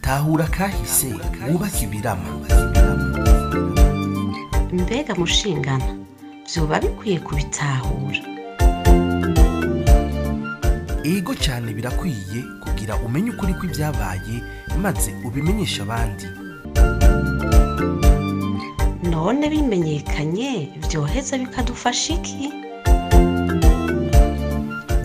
Tahura kahise wubake ibirama. Mbega mushingana vyoba bikwiye kubitahura? Ego cyane, birakwiye kugira umenye ukuri kw'ibyabaye maze ubimenyesha abandi. None bimenyekanye vyoheza bikadufasha iki?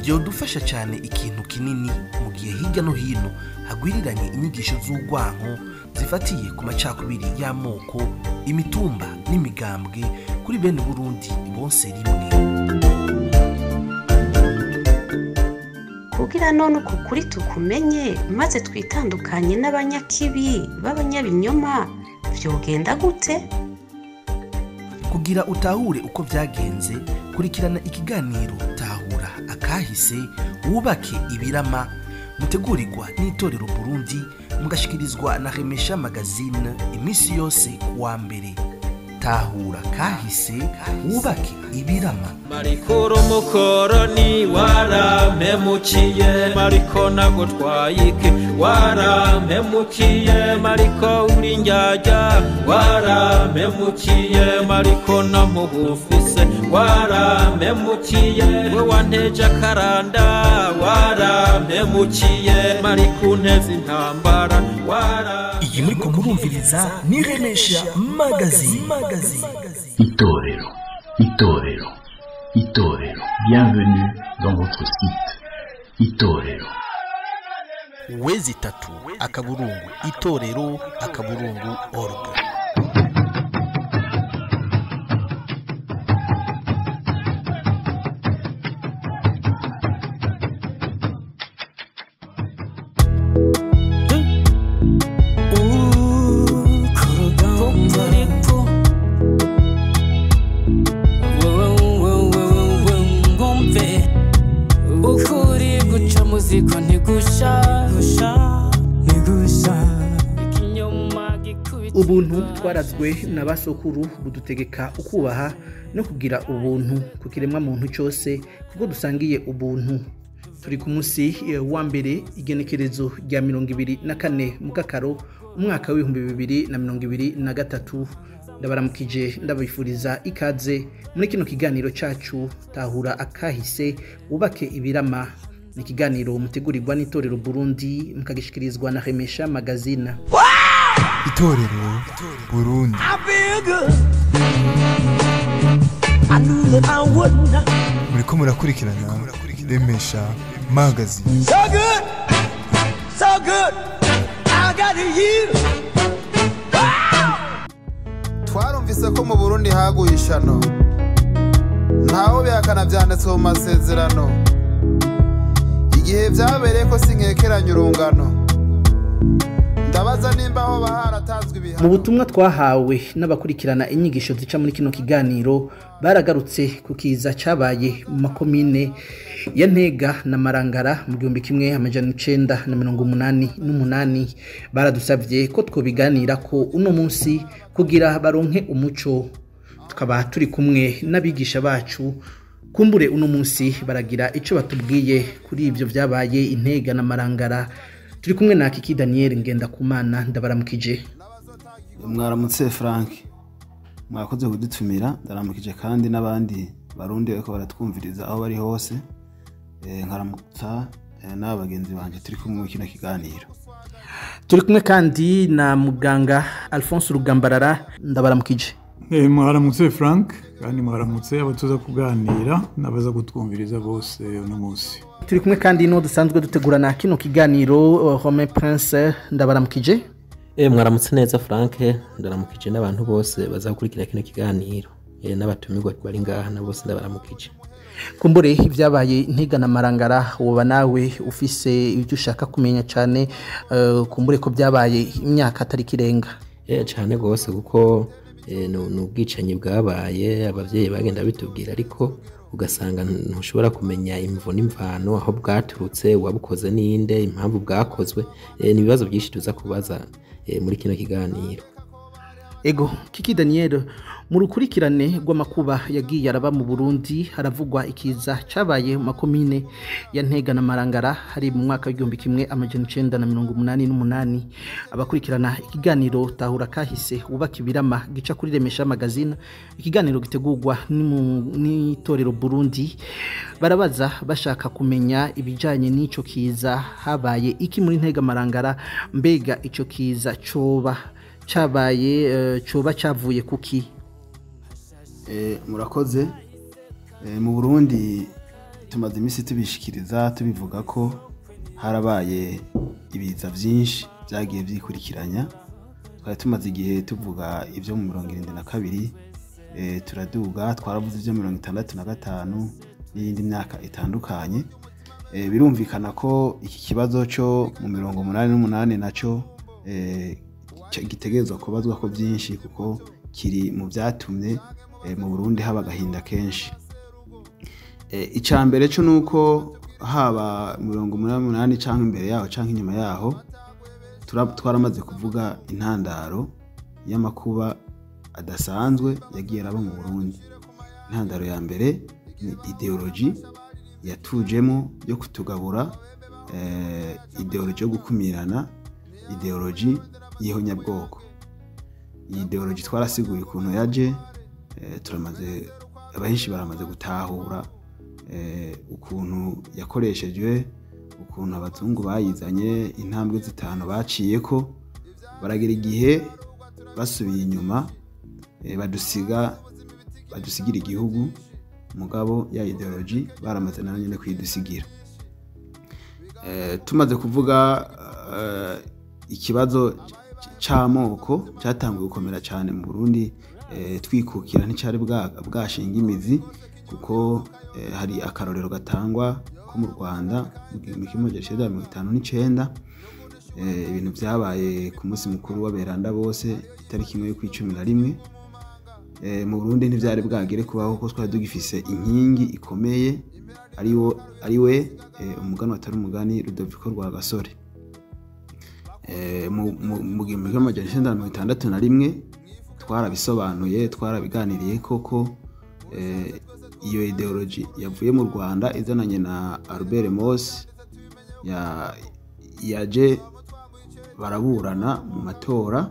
Byodufasha cyane ikintu kinini mu gihe hirya no hino hagwiriranye inyigisho z'urwanko zifatiye ku macakubiri y'amoko, imitumba n'imigambwe kuri bene Burundi bonse rimwe. Kugira none uku kuri tukumenye maze twitandukanye n'abanyakibi b'abanyabinyoma vyogenda gute? Kugira utahure uko byagenze, kurikirana ikiganiro Tahura akahise wubake ibirama, mutegurirwa n'Itorero Burundi, mugashikirizwa na Remesha Magazine iminsi yose kuwa mbere. Tahura kahise wubake ibirama. Mariko umukoroni warampemukiye, Mariko nagutwaye iki warampemukiye, Mariko uri njyajya warampemukiye, Mariko namugufise warampemukiye, we wanteje akaranda warampemukiye, Mariko unteze intambara wara. Iyi muriko murumviriza ni Remesha Magazine. Itorero, Itorero, Itorero. Bienvenue dans votre site Itorero. www.itorero.org. Ubuntu twarazwe na basokuru budutegeka ukubaha no kugira ubuntu ku kiremwa muntu cyose, kuko dusangiye ubuntu. Turi ku munsi wa mbere, igenekerezo rya 24 mukakaro umwaka w'2023. Ndabaramukije, ndabifuriza ikaze muri kino kiganiro cacu Tahura akahise wubake ibirama. Ni ikiganiro mutegurirwa n'Itorero Burundi, mukagishikirizwa na Remesha Magazine. Itorero Burundi. Muriko murakurikirana Remesha Magazine. So good, so good, I got you. Twarumvise ko mu Burundi haguye ishano, ntaho bihakana vyanditswe mu masezerano. Igihe vyabereye ko sinkekeranya urungano, ndabaza nimba aho baharatanzwe ibihano. Mu butumwa twahawe n'abakurikirana inyigisho zica muri kino kiganiro, baragarutse ku kiza cabaye mu makomine ya Ntega na Marangara mu 1988. Baradusavye ko twobiganira ko uno munsi kugira baronke umuco. Tukaba turi kumwe n'abigisha bacu, kumbure uno munsi baragira ico batubwiye kuri ivyo vyabaye Intega na Marangara. Turi kumwe na Kiki Daniel Ngendakumana, ndabaramukije. Mwaramutse Frank, mwakoze kudutumira. Ndaramukije kandi n'abandi barundi bariko baratwumviriza aho bari hose. Nkaramutsa n'abagenzi banje turi kumwe mu kino kiganiro. Turi kumwe kandi na muganga Alphonse Rugambarara, ndabaramukije. Mwaramutse Frank, kandi mwaramutse abatuza kuganira n'abaza kutwumviriza bose uno munsi. Turi kumwe kandi no dusanzwe dutegurana kino kiganiro Romain Prince, ndabaramukije. Mwaramutse neza Frank, ndaramukije n'abantu bose bazakurikira kino kiganiro, n'abatumirwa bari ngaha na bose ndabaramukije. Kumbure ivyabaye Ntega na Marangara, woba nawe ufise ibyo ushaka kumenya cyane, kumbure ko byabaye imyaka atari kirenga. Cyane gose, kuko ni ubwicanyi bwabaye, abavyeyi bagenda bitubwira, ariko ugasanga ntushobora kumenya imvo n'imvano, aho bwaturutse, uwabukoze ninde, impamvu bwakozwe. Ni ibibazo byinshi tuza kubaza muri kino kiganiro. Ego Kiki Daniel, mu rukurikirane rw'amakuba yagiye araba mu Burundi haravugwa ikiza cabaye mu makomine ya Ntega na Marangara hari mu mwaka w'1988. Abakurikirana ikiganiro Tahura Kahise wubaka ibirama gica kuri Remesha Magazine, ikiganiro gitegurwa n'itorero Burundi, barabaza bashaka kumenya ibijanye n'ico kiza. Habaye iki muri Ntega Marangara? Mbega ico kiza coba cabaye, coba cavuye kuki? Murakoze. Mu Burundi tumaze iminsi tubishikiriza, tubivuga ko harabaye ibiza byinshi byagiye byikurikiranya. Twari tumaze igihe tuvuga ibyo mu 72, turaduga twaravuze ibyo 65 n'iyindi myaka itandukanye. Birumvikana ko iki kibazo cyo mu 88 nacyo gitegerezwa kubazwa ko byinshi, kuko kiri mu byatumye mu Burundi haba agahinda kenshi. Icya mbere cyo nuko haba 88 cyangwa imbere yaho cyangwa inyuma yaho, twaramaze kuvuga intandaro y'amakuba adasanzwe yagiye araba mu Burundi. Intandaro ya mbere ni ideology yatujemo yo kutugabura, ideology yo gukumirana, ideology y'ihonyabwoko. Iyi ideology twarasiguye ukuntu yaje, turamaze, abahinshi baramaze gutahura ukuntu yakoreshejwe, ukuntu abazungu bayizanye, intambwe zitanu baciye ko baragera igihe basubiye inyuma, badusigira igihugu, mugabo ya ideology baramaze nayo nyine kuyidusigira. Tumaze kuvuga ikibazo c'amoko cyatanguye gukomera cyane mu Burundi, twikukira nticyari bwashinga imizi, kuko hari akarorero gatangwa ko mu Rwanda mu 1959, ibintu byabaye ku munsi mukuru w'aberanda bose itariki 1 y'ukwa 11. Mu Burundi ntivyari bwagere kubaho ko twari dugifise inkingi ikomeye ariwe umugani watari umugani Rudoviko Rwagasore. Mu 1961 twarabisobanuye, twarabiganiriye koko iyo ideology yavuye mu Rwanda izananye na Albert Moss yaje baraburana mu matora,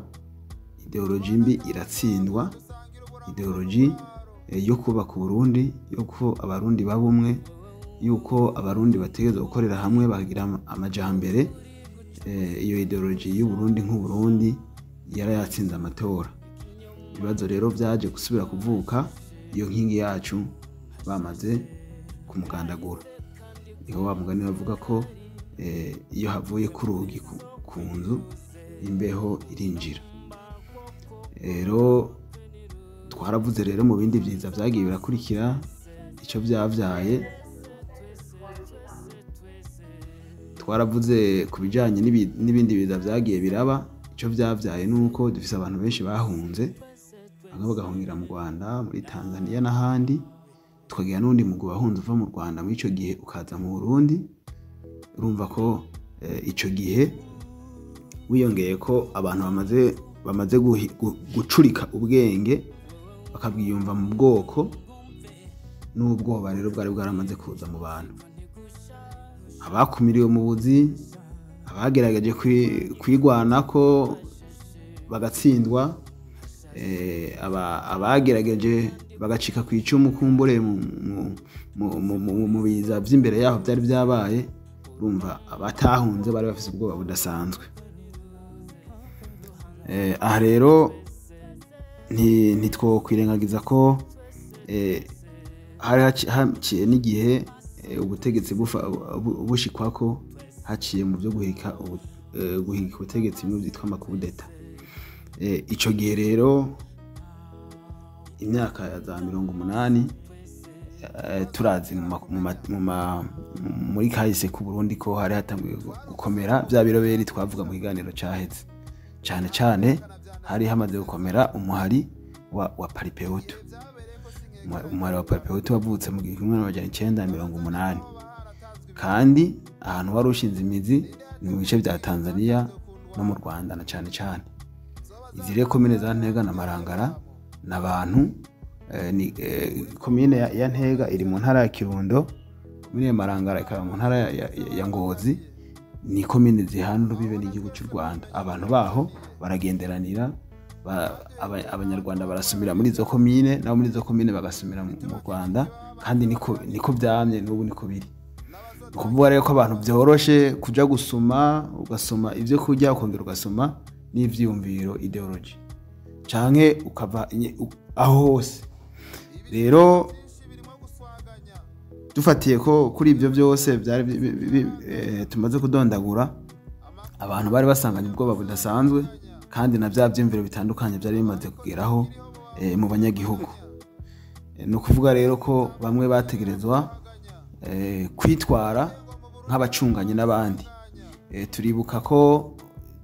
ideology mbi iratsindwa, ideology yo kubaka Burundi, yuko abarundi babumwe, yuko abarundi bategerezwa gukorera hamwe bakagira amajambere. Iyo ideology y'u Burundi nk'u Burundi yarayatsinze amatora. Ibibazo rero byaje gusubira kuvuka iyo nkingi yacu bamaze kumugandagura. Niho wa mugani bavuga ko iyo havuye kurugi ku nzu imbeho irinjira. Rero twaravuze rero mu bindi byiza byagiye birakurikira icyo byavyaye. Twaravuze ku bijanye n'ibindi biza byagiye biraba, icyo byavyaye nuko dufise abantu benshi bahunze, bamwe bagahungira mu Rwanda, muri Tanzania n'ahandi. Tukagira n'undi mugwi wahunze uva mu Rwanda muri ico gihe ukaza mu Burundi. Urumva ko ico gihe wiyongeye ko abantu bamaze gucurika ubwenge bakabwiyumva mu bwoko, n'ubwoba rero bwari bwaramaze kuza mu bantu. Abakumiriwe mu buzi, abagerageje kwigwanako bagatsindwa, abagerageje bagacika ku icumu kumbure mu biza by'imbere yaho byari byabaye. Urumva abatahunze bari bafise ubwoba budasanzwe. Aha rero ntitwokwirengagiza ko hari haciye n'igihe ubutegetsi bushikwako haciye mu byo guhika ubutegetsi mu byitwa amakudeta. Ico gihe rero imyaka ya za 80 turazi muri kahise ku Burundi ko hari hatanguye gukomera bya biroberi twavuga mu kiganiro caheze. Cyane cyane hari hamaze gukomera umuhari wa Paripehutu. Umuhari wa Paripehutu wavutse mu 1980, kandi ahantu wari ushinze imizi ni mu bice bya Tanzania no mu Rwanda na cyane cyane. Izi rero komine za Ntega na Marangara n'abantu ni komine ya Ntega iri mu ntara ya Kirundo, komine ya Marangara ikaba mu ntara ya Ngozi. Ni komine zihana urubibe n'igihugu cy'u Rwanda. Abantu baho baragenderanira, abanyarwanda barasumira muri izo komine, nabo muri izo komine bagasumira mu Rwanda, kandi niko byamye n'ubu niko biri. Ni ukuvuga rero ko abantu byoroshe kuja gusuma, ugasoma ibyo kurya, ukongera ugasoma n'ivyiyumviro ideology, canke ukava aho hose. Rero dufatiye ko kuri ibyo byose byari tumaze kudondagura, abantu bari basanganye ubwoba budasanzwe, kandi na bya byiyumviro bitandukanye byari bimaze kugeraho mu banyagihugu. Ni ukuvuga rero ko bamwe bategerezwa kwitwara nk'abacunganye n'abandi. Turibuka ko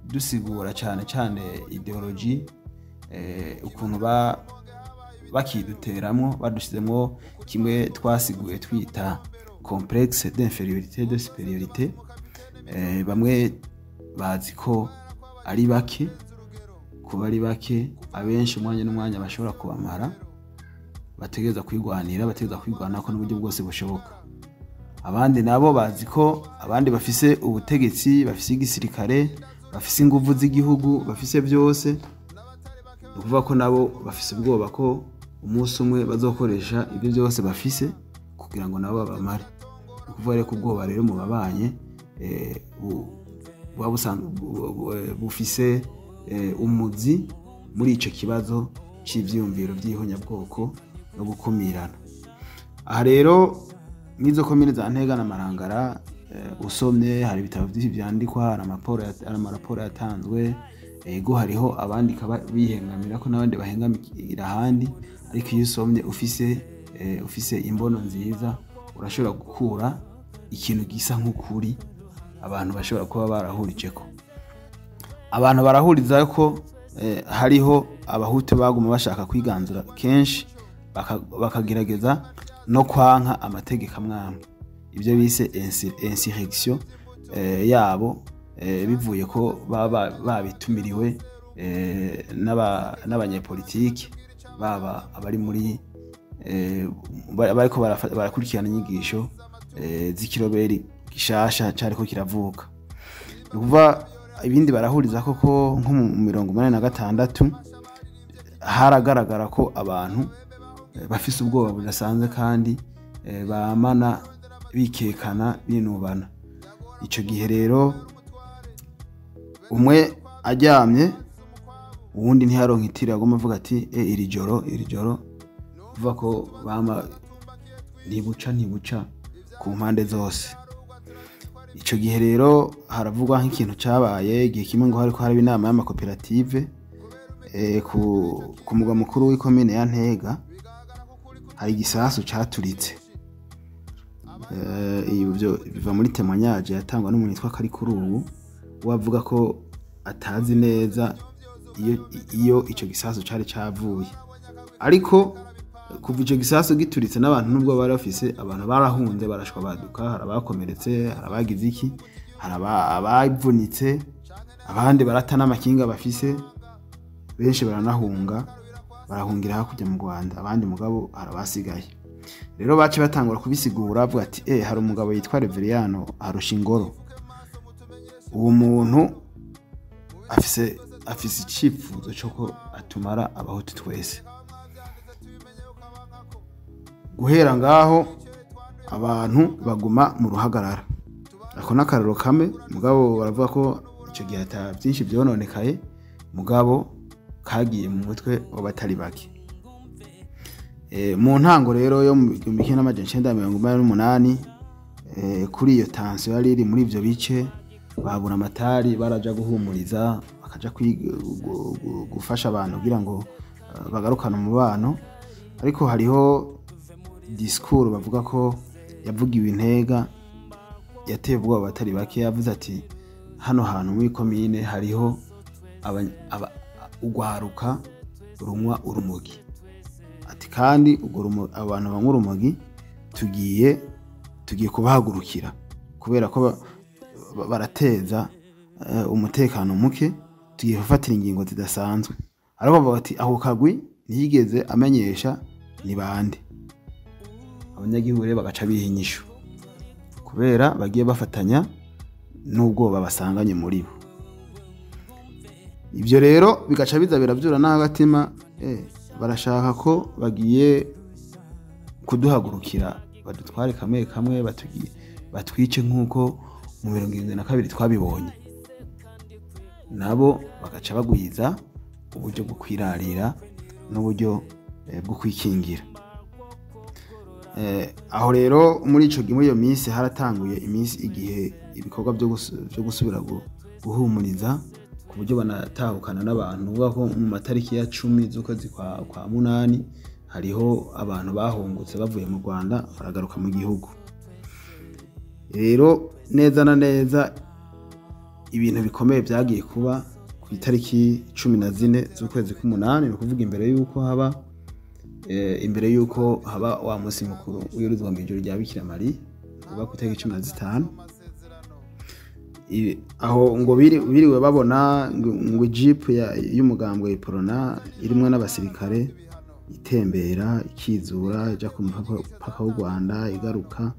dusigura cyane cyane ideology, ukuntu bakiduteramwo, badushizemwo kimwe twasiguye twita complexe d'infériorité de supériorité. Bamwe bazi ko ari bake, kuba ari bake abenshi umwanya n'umwanya bashobora kubamara, bategereza kwigwanira, bategereza kwigwanako n'uburyo bwose bushoboka. Abandi nabo bazi ko abandi bafise ubutegetsi, bafise igisirikare, bafise inguvu z'igihugu, bafise byose. Ni ukuvuga ko nabo bafise ubwoba ko umunsi umwe bazokoresha ibyo byose bafise kugira ngo nabo babamare. Ni ukuvuga rero ko ubwoba rero mu babanye buba bufise umuzi muri ico kibazo c'ivyiyumviro vy'ihonyabwoko no gukumirana. Aha rero n'izo komine za Ntega na Marangara, usomye hari ibitabo byinshi vyandikwa, hari amaraporo yatanzwe, ego hariho abandika bihengamira ko n'abandi bahengamira ahandi, ariko iyo usomye ufise imbono nziza urashobora gukura ikintu gisa nk'ukuri abantu bashobora kuba barahurijeko. Abantu barahuriza ko hariho abahutu baguma bashaka kwiganzura kenshi, bakagerageza no kwanka amategeko amwamwe, ibyo bise insurrection yabo, bivuye ko baba babitumiriwe n'abanyepolitiki, baba abari muri bariko barakurikirana inyigisho z'ikiroberi gishasha cariko kiravuka. Ni ukuvuga ibindi barahuriza koko nko mu 86 haragaragara ko abantu bafise ubwoba budasanzwe kandi bamana bikekana binubana. Ico gihe rero umwe aryamye uwundi ntiyaronka itiro, agomba avuga ati iri joro uvuga ko bama ntibuca ku mpande zose. Ico gihe rero haravugwa nk'ikintu cabaye igihe kimwe ngo hariko haraba inama y'amakoperative ku mugwa mukuru w'ikomine ya Ntega, hari igisasu caturitse. Ibyo biva muri témoignage yatangwa n'umuntu yitwa Karikurubu, wavuga ko atazi neza iyo ico gisasu cari cavuye, ariko kuva ico gisasu gituritse n'abantu nubwo bari bafise, abantu barahunze barashwa baduka, hari abakomeretse, hari abagize iki, hari abavunitse, abandi barata n'amakinga bafise, benshi baranahunga, barahungira hakurya mu Rwanda, abandi mugabo harabasigaye. Rero bace batangura kubisigura bavuga ati hari umugabo yitwa Reveriyano Harushingoro, uwo muntu afise icyifuzo cyo ko atumara abahutu twese. Guhera ngaho abantu baguma mu ruhagarara. Ako n'akararo kame, mugabo baravuga ko ico gihe ata byinshi byononekaye, mugabo kagiye mu mutwe w'abatari bake. Mu ntango rero yo mu 1988 kuri iyo tension yari iri muri ivyo bice, babura amatari baraja guhumuriza, bakaja gufasha abantu kugira ngo bagarukane umubano. Ariko hariho discours bavuga ko yavugiwe Intega yateye ubwoba abatari bake. Yavuze ati hano hantu muri komine hariho ugwaruka runywa urumogi, ati kandi abantu banywa urumogi tugiye kubahagurukira kubera ko barateza umutekano muke, Tugiye gufatira ingingo zidasanzwe. Ariko bavuga ati ako kagwi ntiyigeze amenyesha ni bande. Abanyagihugu rero bagaca biha inyishu kubera bagiye bafatanya n'ubwoba basanganye muri bo. Ibyo rero bigaca biza biravyura n'agatima, barashaka ko bagiye kuduhagurukira badutware kamwe kamwe, batugiye batwice nk'uko mu 72 twabibonye. Nabo bagaca bagwiza uburyo bwo kwirarira n'uburyo bwo kwikingira. Aho rero muri ico gihe, muri iyo minsi haratanguye iminsi igihe ibikorwa byo gusubira guhumuriza ku buryo banatahukana n'abantu. Uvuga ko mu matariki ya 10 z'ukwezi kwa munani hariho abantu bahungutse bavuye mu Rwanda baragaruka mu gihugu. Rero neza na neza ibintu bikomeye byagiye kuba ku itariki 14 z'ukwezi k'umunani, ni ukuvuga imbere yuko haba wa munsi mukuru w'iruzwa mu ijuru rya Bikira Mariya uba ku itariki 15. Aho ngo biriwe babona ngo jeep y'umugambwe Iprona irimwe n'abasirikare itembera ikizura ija ku mupaka w'u Rwanda igaruka.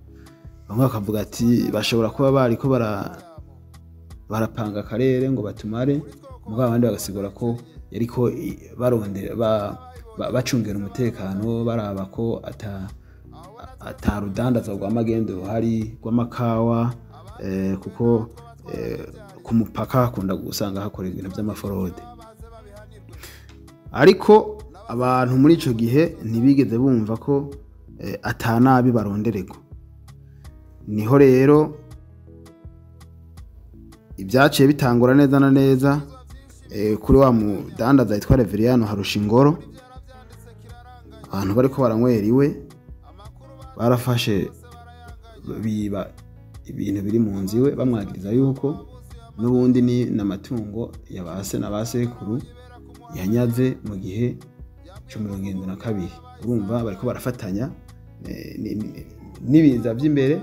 Bamwe bakavuga ati bashobora kuba bariko barapanga akarere ngo batumare, mugabo abandi bagasigura ko yariko barondera bacungera umutekano, baraba ko atarudandaza rw'amagendo ruhari rw'amakawa, kuko ku mupaka hakunda gusanga hakorerwa ibintu by'amaforode. Ariko abantu muri ico gihe ntibigeze bumva ko atanabi barondererwa. Niho rero ibyaciye bitangura neza na neza kuri wa mudandaza yitwa Reveriyano Harushingoro. Abantu bariko baranywera iwe barafashe biba ibintu biri mu nzu iwe, bamwagiriza yuko n'ubundi ni n'amatungo ya base na basekuru yanyaze mu gihe cyo 72. Urumva bariko barafatanya n'ibiza by'imbere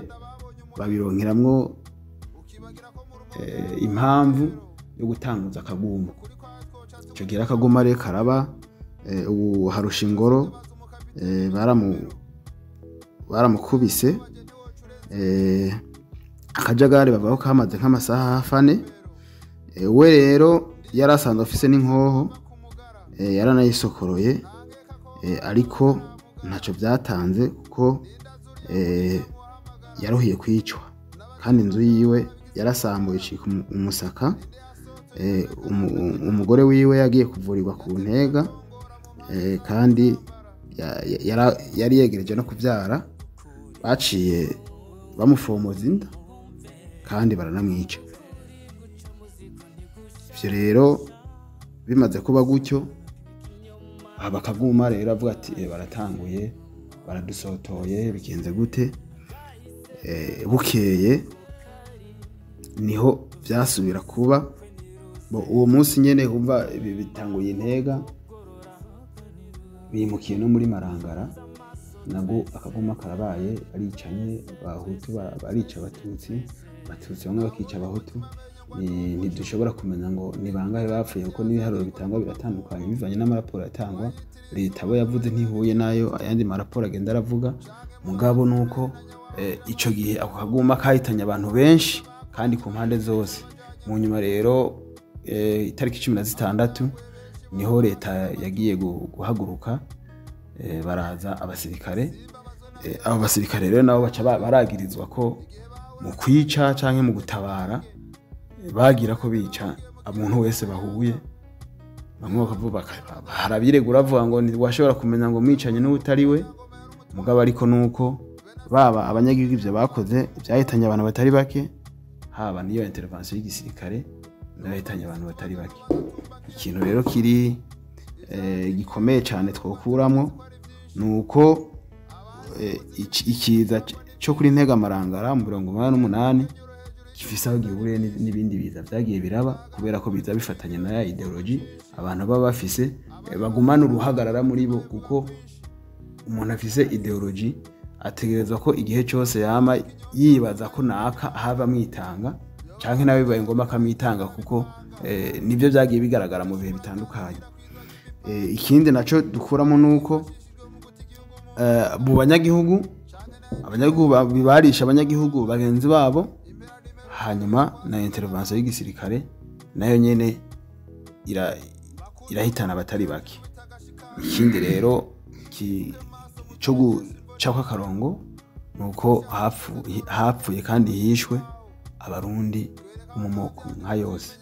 babironkeramwo impamvu yo gutanguza akaguma. Ico gihe akaguma rero karaba, ubu Harushingoro baramukubise, akajagari bavuga ko kamaze nk'amasaha hafi ane. We rero yarasanzwe afise n'inkoho, yaranayisokoroye, ariko ntaco byatanze kuko yaruhiye kwicwa, kandi inzu yiwe yarasambuye icika umusaka. Umugore wiwe yagiye kuvurirwa ku Ntega, kandi yari yegereje no kubyara. Baciye bamufomoza inda kandi baranamwica. Ivyo rero bimaze kuba gutyo, bakaguma rero avuga ati baratanguye baradusotoye bigenze gute. Bukeye niho byasubira kuba. Uwo munsi nyene humva bitanguye Intega, bimukiye no muri Marangara, nabwo akaguma karabaye, baricanye abahutu barica abatutsi, abatutsi bamwe bakica abahutu. Ntidushobora kumenya ngo ni bangahe bapfuye kuko n'ibiharuro bitangwa biratandukanye bivanye n'amaraporo atangwa. Leta bo yavuze ntihuye nayo ayandi maraporo agenda aravuga. Mugabo nuko ico gihe ako kaguma kahitanye abantu benshi kandi ku mpande zose. Mu nyuma rero itariki 16 niho leta yagiye guhaguruka, baraza abasirikare. Abo basirikare rero nabo baca baragirizwa ko mu kwica canke mu gutabara bagira ko bica umuntu wese bahuye. Bamwe bakavuga harabiregura avuga ngo washobora kumenya ngo mwicanye n'utari we. Mugabo ariko nuko baba abanyagihugu ivyo bakoze byahitanye abantu batari bake, haba niyo intervention y'igisirikare yahitanye abantu batari bake. Ikintu rero kiri gikomeye cyane twokuramo nuko ikiza cyo kuri Ntega Marangara mu 1988 gifise aho gihuriye n'ibindi biza byagiye biraba, kubera ko biza bifatanye na ya ideology abantu baba bafise, bagumana uruhagarara muri bo, kuko umuntu afise ideology ategerezwa ko igihe cyose yama yibaza ko naka ahava mwitanga canke nawe bibaye ngoma akamwitanga, kuko Nibyo byagiye bigaragara mu bihe bitandukanye. Ikindi naco dukuramo nuko mu banyagihugu, abanyagihugu bibarisha abanyagihugu bagenzi babo, hanyuma na intervention y'igisirikare nayo nyene irahitana abatari bake. Ikindi rero cyo gucako akarongo nuko hapfuye kandi hishwe Abarundi mu moko nka yose.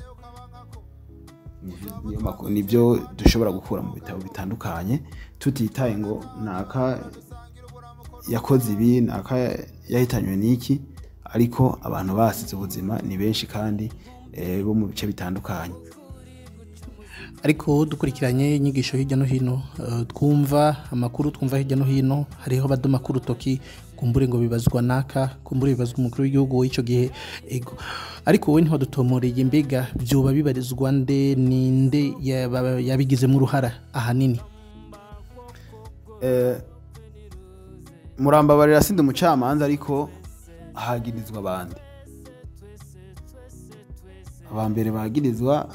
Nibyo dushobora gukura mu bitabo bitandukanye, tutitaye ngo naka yakoze ibi, naka yahitanywe n'iki, ariko abantu basize ubuzima ni benshi kandi bo mu bice bitandukanye. Ariko dukurikiranye inyigisho hirya no hino, twumva amakuru, twumva hirya no hino hariho badoma ku rutoki, kumbure ngo bibazwa naka, kumbure bibazwa umukuru w'igihugu w'ico gihe. Ego, ariko wowe ntiwadutomoreye, mbega vyoba bibarizwa nde, ninde yabigizemo uruhara ahanini? Murambabarira sindi umucamanza, ariko hagirizwa abandi. Abambere bagirizwa,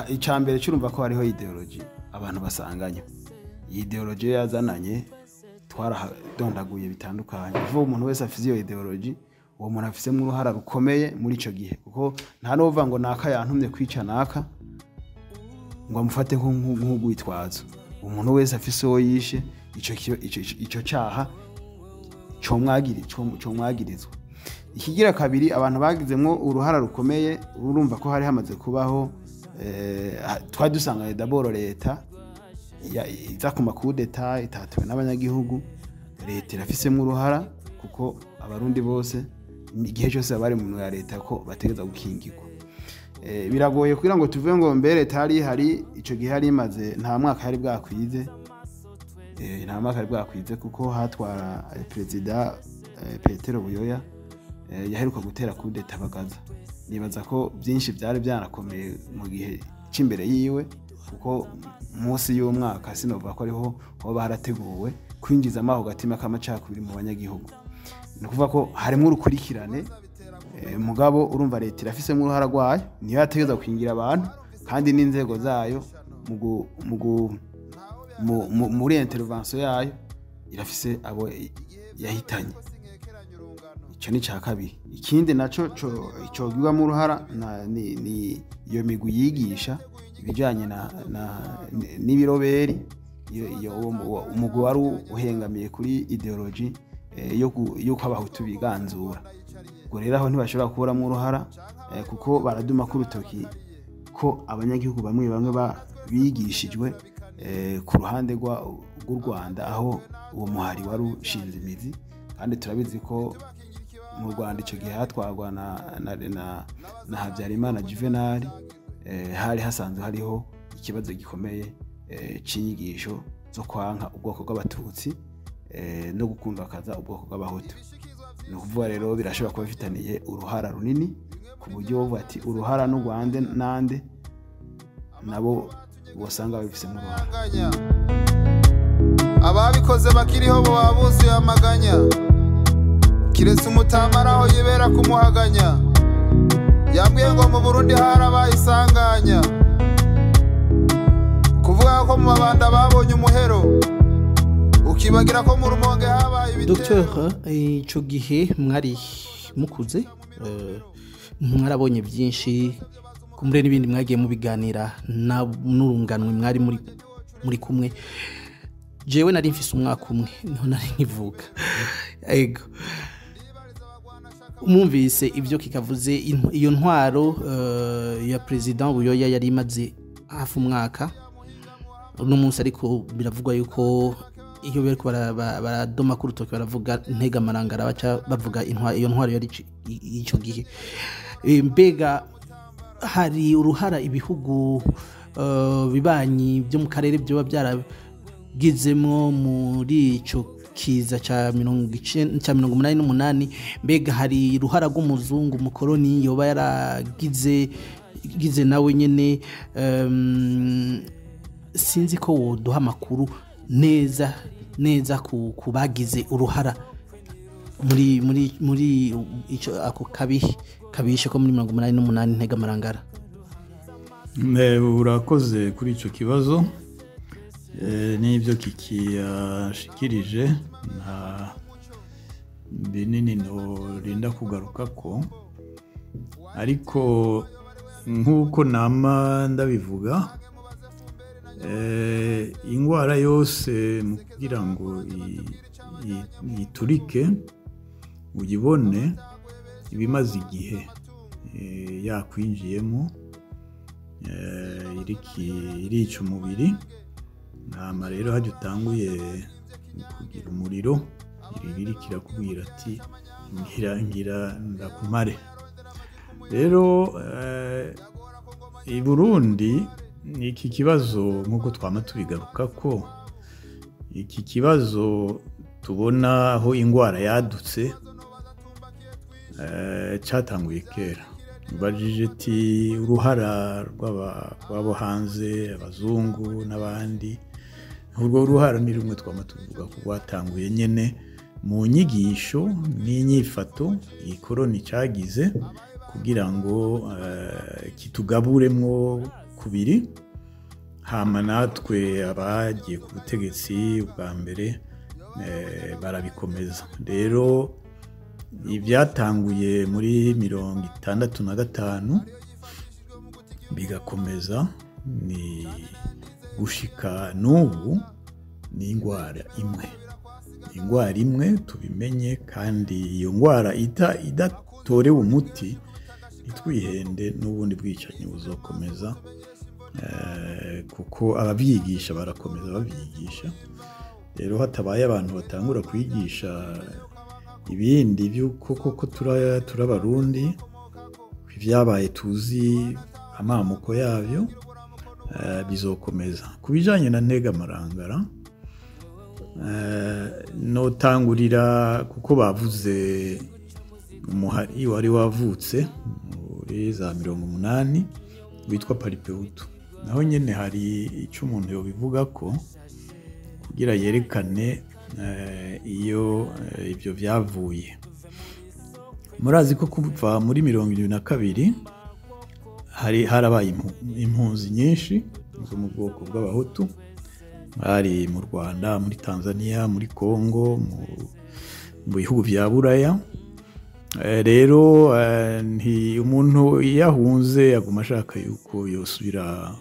icambere cyurumva ko hariho ideology abantu basanganya. Iyi ideology yazananye twaradondaguye bitandukanye. Vuba umuntu wese afise iyo ideology, uwo muntu afisemo uruhara rukomeye muri ico gihe, kuko nta nova ngo naka yantumye kwica naka ngo amufate nk'ugwitwazo. Umuntu wese afise uwo yishe, ico caha comwagirizwa. Ikigira kabiri, abantu bagizemwo uruhara rukomeye, urumva ko hari hamaze kubaho twari dusanganye d'abord leta iza ku makudeta itatuwe n'abanyagihugu. Leta irafisemo uruhara kuko Abarundi bose igihe cyose bari mu ya leta ko bategeza gukingirwa. Biragoye kugira ngo tuvuge ngo mbere leta hari hari ico gihe hari imaze nta mwaka yari bwakwize, nta mwaka yari bwakwize, kuko hatwara perezida Petero Buyoya yaheruka gutera kudeta Bagaza. Nibaza ko byinshi byari byanakomeye mu gihe c'imbere yiwe, kuko munsi y'umwaka sinova ko ariho hoba harateguwe kwinjiza amaho gatima k'amacakubiri mu banyagihugu. Ni ukuvuga ko harimo urukurikirane. Mugabo urumva leta irafisemo uruhara rwayo, niyo yategeza kwingira abantu kandi n'inzego zayo muri intervention yayo irafise abo yahitanye. Ico ni ca kabiri. Ikindi naco cogirwamo uruhara ni iyo migwi yigisha ibijanye n'ibiroberi, iyo umugwi wari uhengamiye kuri ideology yuko Abahutu biganzura. Ubwo rero aho ntibashobora kuburamo uruhara, kuko baraduma ku rutoki ko abanyagihugu bamwe bamwe bigishijwe ku ruhande rw'u Rwanda, aho uwo muhari wari ushinze imizi. Kandi turabizi ko mu Rwanda ico gihe hatwarwa na Habyarimana Juvenal, hari hasanzwe hariho ikibazo gikomeye c'inyigisho zo kwanka ubwoko bw'Abatutsi no gukundakaza ubwoko bw'Abahutu. Ni ukuvuga rero birashobora kuba bifitaniye uruhara runini, ku buryo bavuga ati uruhara n'u Rwanda nande nabo bosanga babifisemo uruhara. Ababikoze bakiriho bo babuzuye amaganya, kiretse umutamara aho yibera kumuhaganya. Yambwiye ngo mu Burundi harabaye isanganya, kuvuga ko mu mabanda babonye umuhero, ukibagira ko mu Rumonge habaye ibitero. Docteur, ico gihe mwari mukuze, mwarabonye byinshi, kumure n'ibindi mwagiye mubiganira n'urunganwe mwari muri kumwe. Jewe nari mfise umwaka umwe niho nari nkivuka. Ego, umumvise ivyo kikavuze, iyo ntwaro ya president Buyoya yari imaze hafi umwaka uno munsi, ariko biravugwa yuko iyo bariko baradoma ku rutoki baravuga Ntega Marangara, baca bavuga iyo ntwaro yari ico gihe. Mbega hari uruhara ibihugu bibanyi byo mu karere byoba byaragizemwo muri ico kiza ca 1988? Mbega hari uruhara rw'umuzungu mukoroni yoba yaragize nawe nyene? Sinzi ko woduha amakuru neza neza ku bagize uruhara muri muri muri ico ako kabishe ko muri 1988 Ntega Marangara. Urakoze kuri icyo kibazo n'ibyo kikiyashikirije, nta binini norinda kugaruka ko, ariko nk'uko nama ndabivuga, ingwara yose mu kugira ngo iturike uyibone ibimaze igihe yakwinjiyemo, irica umubiri. Hama rero hajya utanguye kugira umuriro, iribiri kirakubwira ati ngira ngira ndakumare. Rero i Burundi iki kibazo nk'uko twama tubigaruka ko iki kibazo tubona aho ingwara yadutse cyatanguye kera. Ubajije ati uruhara rw'abo hanze, abazungu n'abandi, urwo ruhara ni rumwe twama tuvuga ko rwatanguye nyene mu nyigisho n'inyifato ikoroni cyagize kugira ngo kitugaburemwo kubiri. Hama natwe abagiye ku butegetsi bwa mbere barabikomeza. Rero ibyatanguye muri 65 bigakomeza ni gushika n'ubu, ni ingwara imwe, ingwara imwe tubimenye. Kandi iyo ngwara idatorewe umuti, ntitwihende, n'ubundi bwicanyi buzokomeza, kuko ababyigisha barakomeza babyigisha. Rero hatabaye abantu batangura kwigisha ibindi by'uko koko turabarundi, ibyabaye tuzi amamuko yabyo, bizokomeza. Ku bijanye na Ntega Marangara, notangurira kuko bavuze umuhari wari wavutse muri za 80 witwa Palipehutu. Naho nyene hari icyo umuntu yobivuga ko kugira yerekane iyo ibyo byavuye. Murazi ko kuva muri 72 hari harabaye impunzi nyinshi zo mu bwoko bw'abahutu, bari mu Rwanda, muri Tanzania, muri Congo, mu bihugu bya Buraya. Rero umuntu iyo ahunze aguma ashaka yuko yosubira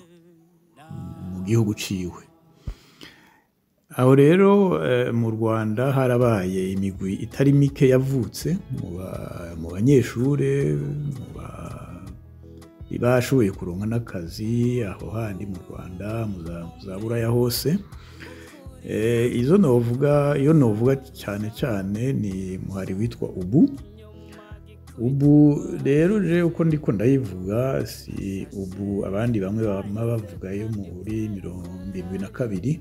mu gihugu ciwe. Aho rero mu Rwanda harabaye imigwi itari mike yavutse mu banyeshure, mu bashoboye kuronka n'akazi aho handi mu Rwanda, mu za Buraya hose. Izo novuga, iyo novuga cyane cyane ni muhari witwa Ubu. Ubu rero je uko ndiko ndayivuga si ubu abandi bamwe bama bavuga yo muri 72,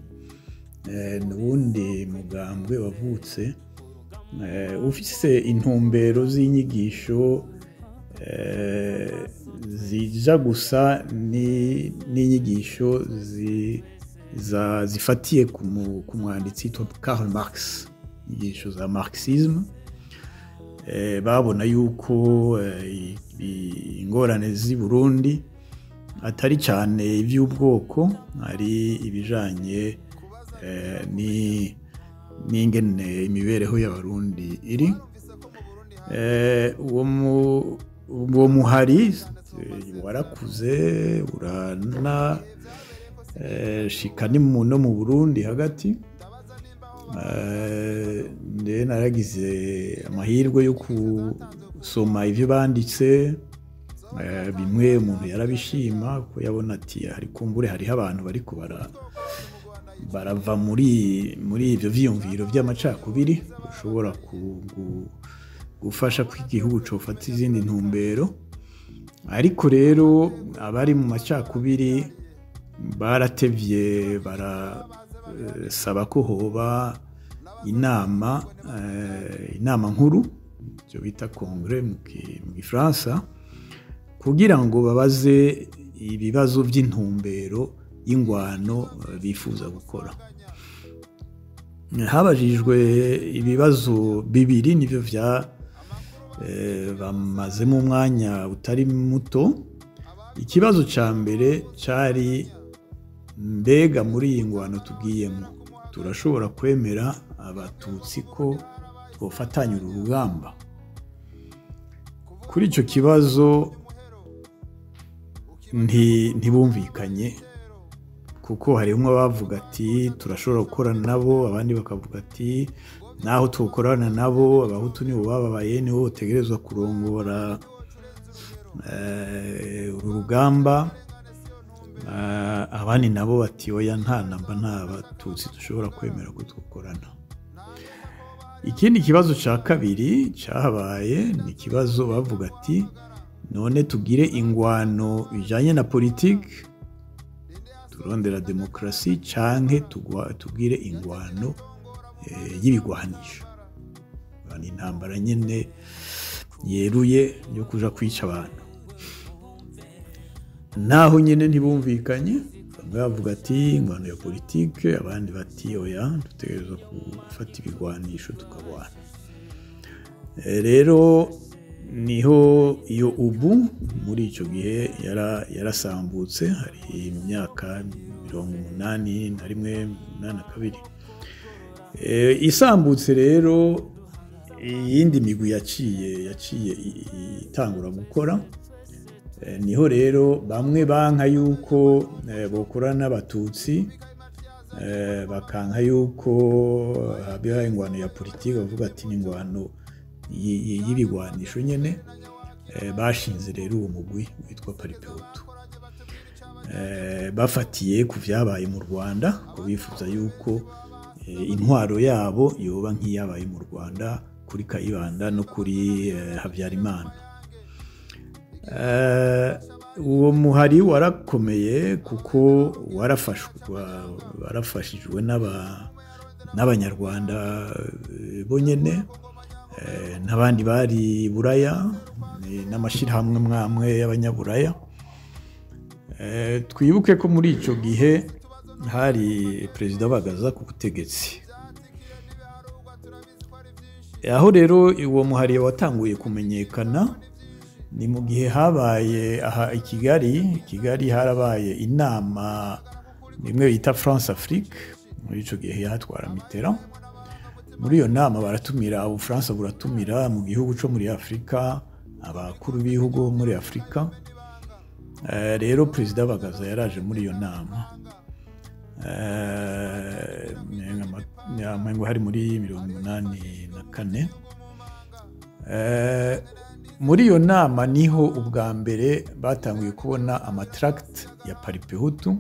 n'ubundi mugambwe wavutse ufise intumbero z'inyigisho zija gusa n'inyigisho zifatiye ku mwanditsi witwa Karl Marx, inyigisho za Marxisme. Babona yuko ingorane z'i Burundi atari cyane iby'ubwoko, ari ibijanye n'ingene imibereho y'abarundi iri. Uwo muhari warakuze urana shika no mu Burundi hagati. Naragize amahirwe yo gusoma ivyo banditse, bimwe umuntu yarabishima ko yabona ati hari kumbure hariho abantu bariko barava muri ivyo vyiyumviro by'amacakubiri ushobora gufasha ko igihugu cofata izindi ntumbero. Ariko rero abari mu macakubiri baratevye barasaba ko hoba inama nkuru, icyo bita kongre mu Gifaransa, kugira ngo babaze ibibazo by'intumbero y'ingwano bifuza gukora. Habajijwe ibibazo bibiri nivyo vya bamazemo umwanya utari muto. Ikibazo cya mbere cyari: mbega muri iyi ngwano tugiyemo turashobora kwemera Abatutsi ko twofatanya uru rugamba? Kuri icyo kibazo ntibumvikanye, kuko harimo abavuga ati turashobora gukorana nabo, abandi bakavuga ati naho tukorana nabo, Abahutu nibo bababaye, nibo bategerezwa kurongora uru rugamba. Abandi nabo bati oya, nta namba, nta Batutsi dushobora kwemera ko dukorana. Ikindi kibazo cya kabiri cyahabaye ni ikibazo bavuga ati none tugire ingwano ijyanye na politiki, turondera demokarasi, canke tugire ingwano y'ibigwanisho, ni intambara nyine yeruye yo kuja kwica abantu? Naho nyine ntibumvikanye. Bamwe bavuga ati ingwano ya politike, abandi bati oya, dutegerezwa gufata ibigwanisho tukabwana. Rero niho iyo ubu muri icyo gihe yarasambutse, hari mu myaka 81, 82. Isambutse rero, iyindi migwi yaciye itangura gukora. Niho rero bamwe banka yuko bokorana n'Abatutsi, bakanka yuko habaho ingwano ya politiki, bavuga ati ni ingwano y'ibigwanisho nyene. Bashinze rero uwo mugwi witwa Palipehutu, bafatiye ku vyabaye mu Rwanda, ko bifuza yuko intwaro yabo yoba nk'iyabaye mu Rwanda kuri Kayibanda no kuri Habyarimana. Uwo muhari warakomeye kuko warafashijwe n'Abanyarwanda bonyene, n'abandi bari Buraya, n'amashyirahamwe mwamwe y'Abanyaburaya. Twibuke ko muri icyo gihe hari Perezida Bagaza ku butegetsi. Aho rero uwo muhari watanguye kumenyekana ni mu gihe habaye aha i Kigali. I Kigali harabaye inama imwe bita France Afrique, muri icyo gihe yatwara Mitterrand. Muri iyo nama baratumira, Ubufaransa buratumira mu gihugu cyo muri Afurika abakuru b'ibihugu muri Afurika. Rero Perezida Bagaza yaraje muri iyo nama, ngo hari muri 84. Muri iyo nama niho ubwa mbere batanguye kubona amatracts ya Palipehutu,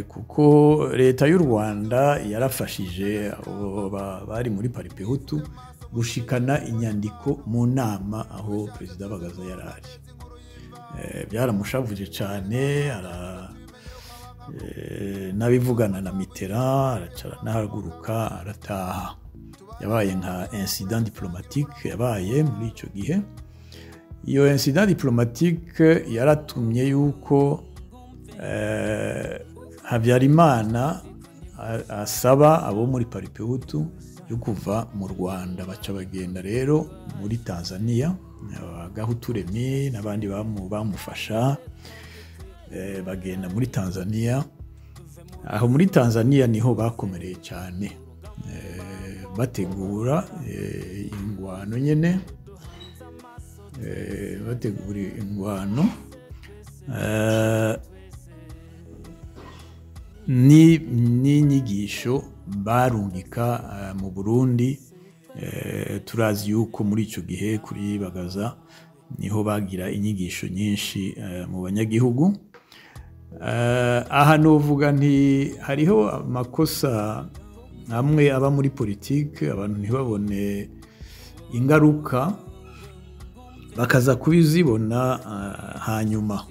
kuko leta y'u Rwanda yarafashije abo bari muri Palipehutu gushikana inyandiko mu nama aho Perezida Bagaza yari ari. Byaramushavuje cyane, n'abivugana na Mitterrand, aracara n'ahaguruka arataha. Yabaye nka incident diplomatique yabaye muri icyo gihe. Iyo incident diplomatique yaratumye yuko Habyarimana asaba abo muri Palipehutu yo kuva mu Rwanda, baca bagenda rero muri Tanzania. Gahutu Remy n'abandi bamufasha bagenda muri Tanzania. Aho muri Tanzania niho bakomereye cyane, bategura ingwano nyene, bategura ingwano ni n'inyigisho barungika mu Burundi. Turazi yuko muri ico gihe kuri Bagaza niho bagira inyigisho nyinshi mu banyagihugu. Aha novuga nti hariho amakosa amwe aba muri politike, abantu ntibabone ingaruka, bakaza kubizibona hanyuma.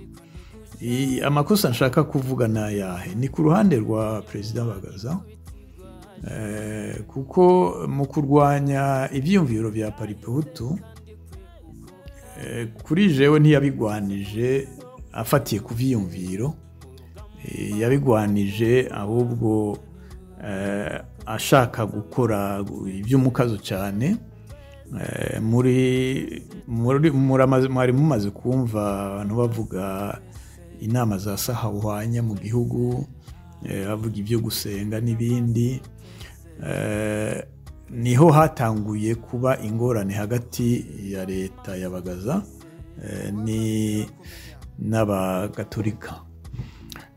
Amakosa nshaka kuvuga ni ayahe? Ni ku ruhande rwa Perezida Bagaza, kuko mu kurwanya ibyiyumviro bya Palipehutu, kuri jewe ntiyabigwanije afatiye ku vyiyumviro, yabigwanije ahubwo ashaka gukora iby'umukazo cyane. Muri mwari mumaze kumva abantu bavuga inama za sahawanya mu gihugu, bavuga ibyo gusenga n'ibindi. Niho hatanguye kuba ingorane hagati ya leta ya Bagaza ni n'abagatolika.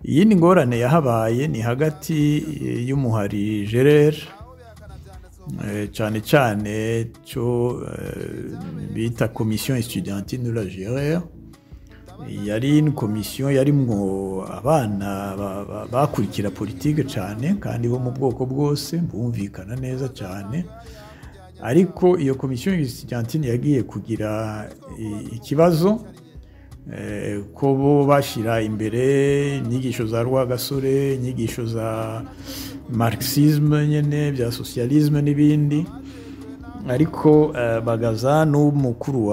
Iyindi ngorane yahabaye ni hagati y'umuhari Gerere, cyane cyane cyo bita Commission estudiantine de la Gerere. Yari une commission yarimwo abana bakurikira politike cyane kandi bo mu bwoko bwose, bumvikana neza cyane. Ariko iyo commission estudiantine yagiye kugira ikibazo ko bo bashyira imbere inyigisho za Rwagasore, inyigisho za marxisme nyene, bya socialisme n'ibindi. Ariko Bagaza n'umukuru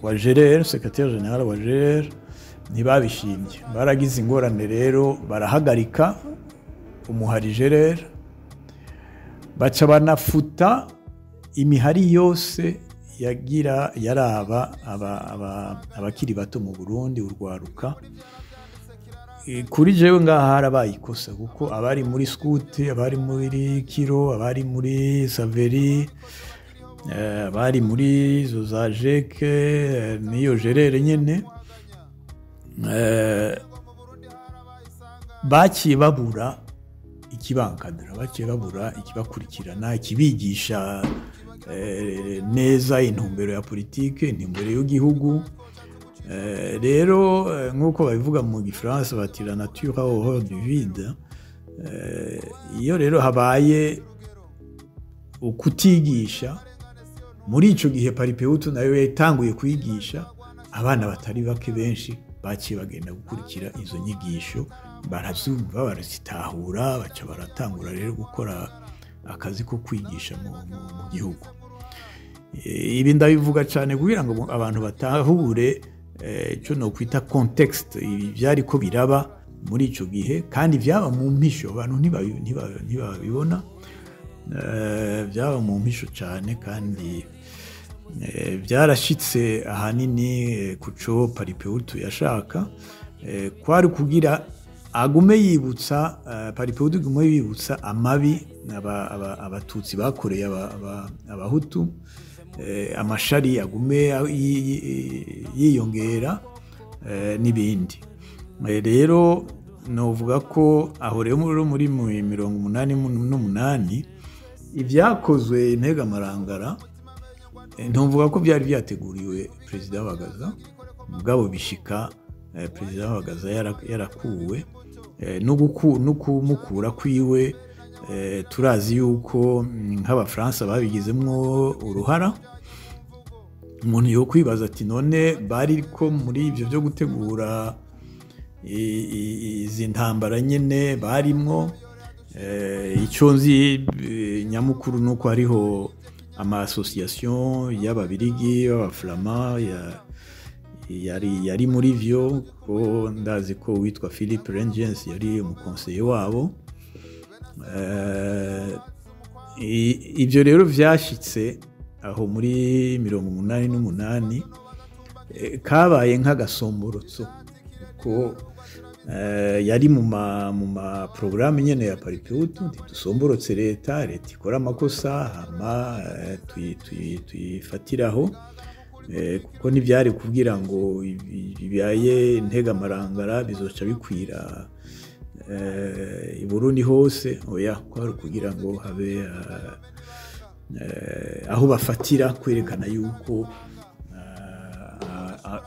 wa Gerere, secrétaire général wa Gerere, ntibabishimye. Baragize ingorane rero, barahagarika umuhari Gerere, baca banafuta imihari yose yagira yaraba abakiri bato mu Burundi, urwaruka. Kuri jewe ngaha harabaye ikosa, kuko abari muri Scout, abari muri Kiro, abari muri Saveri, abari muri izo za Jeke n'iyo Gerere nyene, baciye babura ikibankadira, baciye babura ikibakurikirana, ikibigisha neza intumbero ya politike, intumbero y'igihugu. Rero nk'uko babivuga mu gifaransa bati la nature a horreur du vide. Iyo rero habaye ukutigisha muri ico gihe, Palipehutu nayo yatanguye kwigisha abana batari bake, benshi baciye bagenda gukurikira izo nyigisho, barazumva, barazitahura, baca baratangura rero gukora akazi ko kwigisha mu gihugu. Ibi ndabivuga cyane kugira ngo abantu batahure icyo nokwita contexte ibi byari ko biraba muri ico gihe, kandi byaba mu mpisho, abantu ntibabibona. Byaba mu mpisho cyane, kandi byarashitse ahanini kuco Palipehutu yashaka, kwari kugira agume yibutsa, Palipehutu igume yibutsa amabi abatutsi bakoreye abahutu, amashari agume yiyongera n'ibindi. Rero novuga ko aho rero muri 88 ibyakozwe Intega Marangara, ntuvuga ko byari byateguriwe Perezida Bagaza, mugabo bishika Perezida Bagaza yarakuwe. No kumukura kwiwe, turazi yuko nk'abafaransa babigizemwo uruhara. Umuntu yo kwibaza ati none bari ko muri ibyo byo gutegura izi ntambara nyene barimwo. Icyo nzi nyamukuru nuko hariho ama association y'ababirigi, b'abaflama yari muri vyo, ko ndazi ko witwa Philippe Rengens yari umukonseye wabo. Ibyo rero vyashitse aho muri 88, kabaye nk'agasomborotso, ko yari mu ma programme nyene ya Palipehutu, ntidusomborotse leta ikora amakosa hama tuyifatiraho, kuko ntibyari kugira ngo bibaye Intega Marangara bizoca bikwira i Burundi hose. Oya, kwari kugira ngo habe aho bafatira kwerekana yuko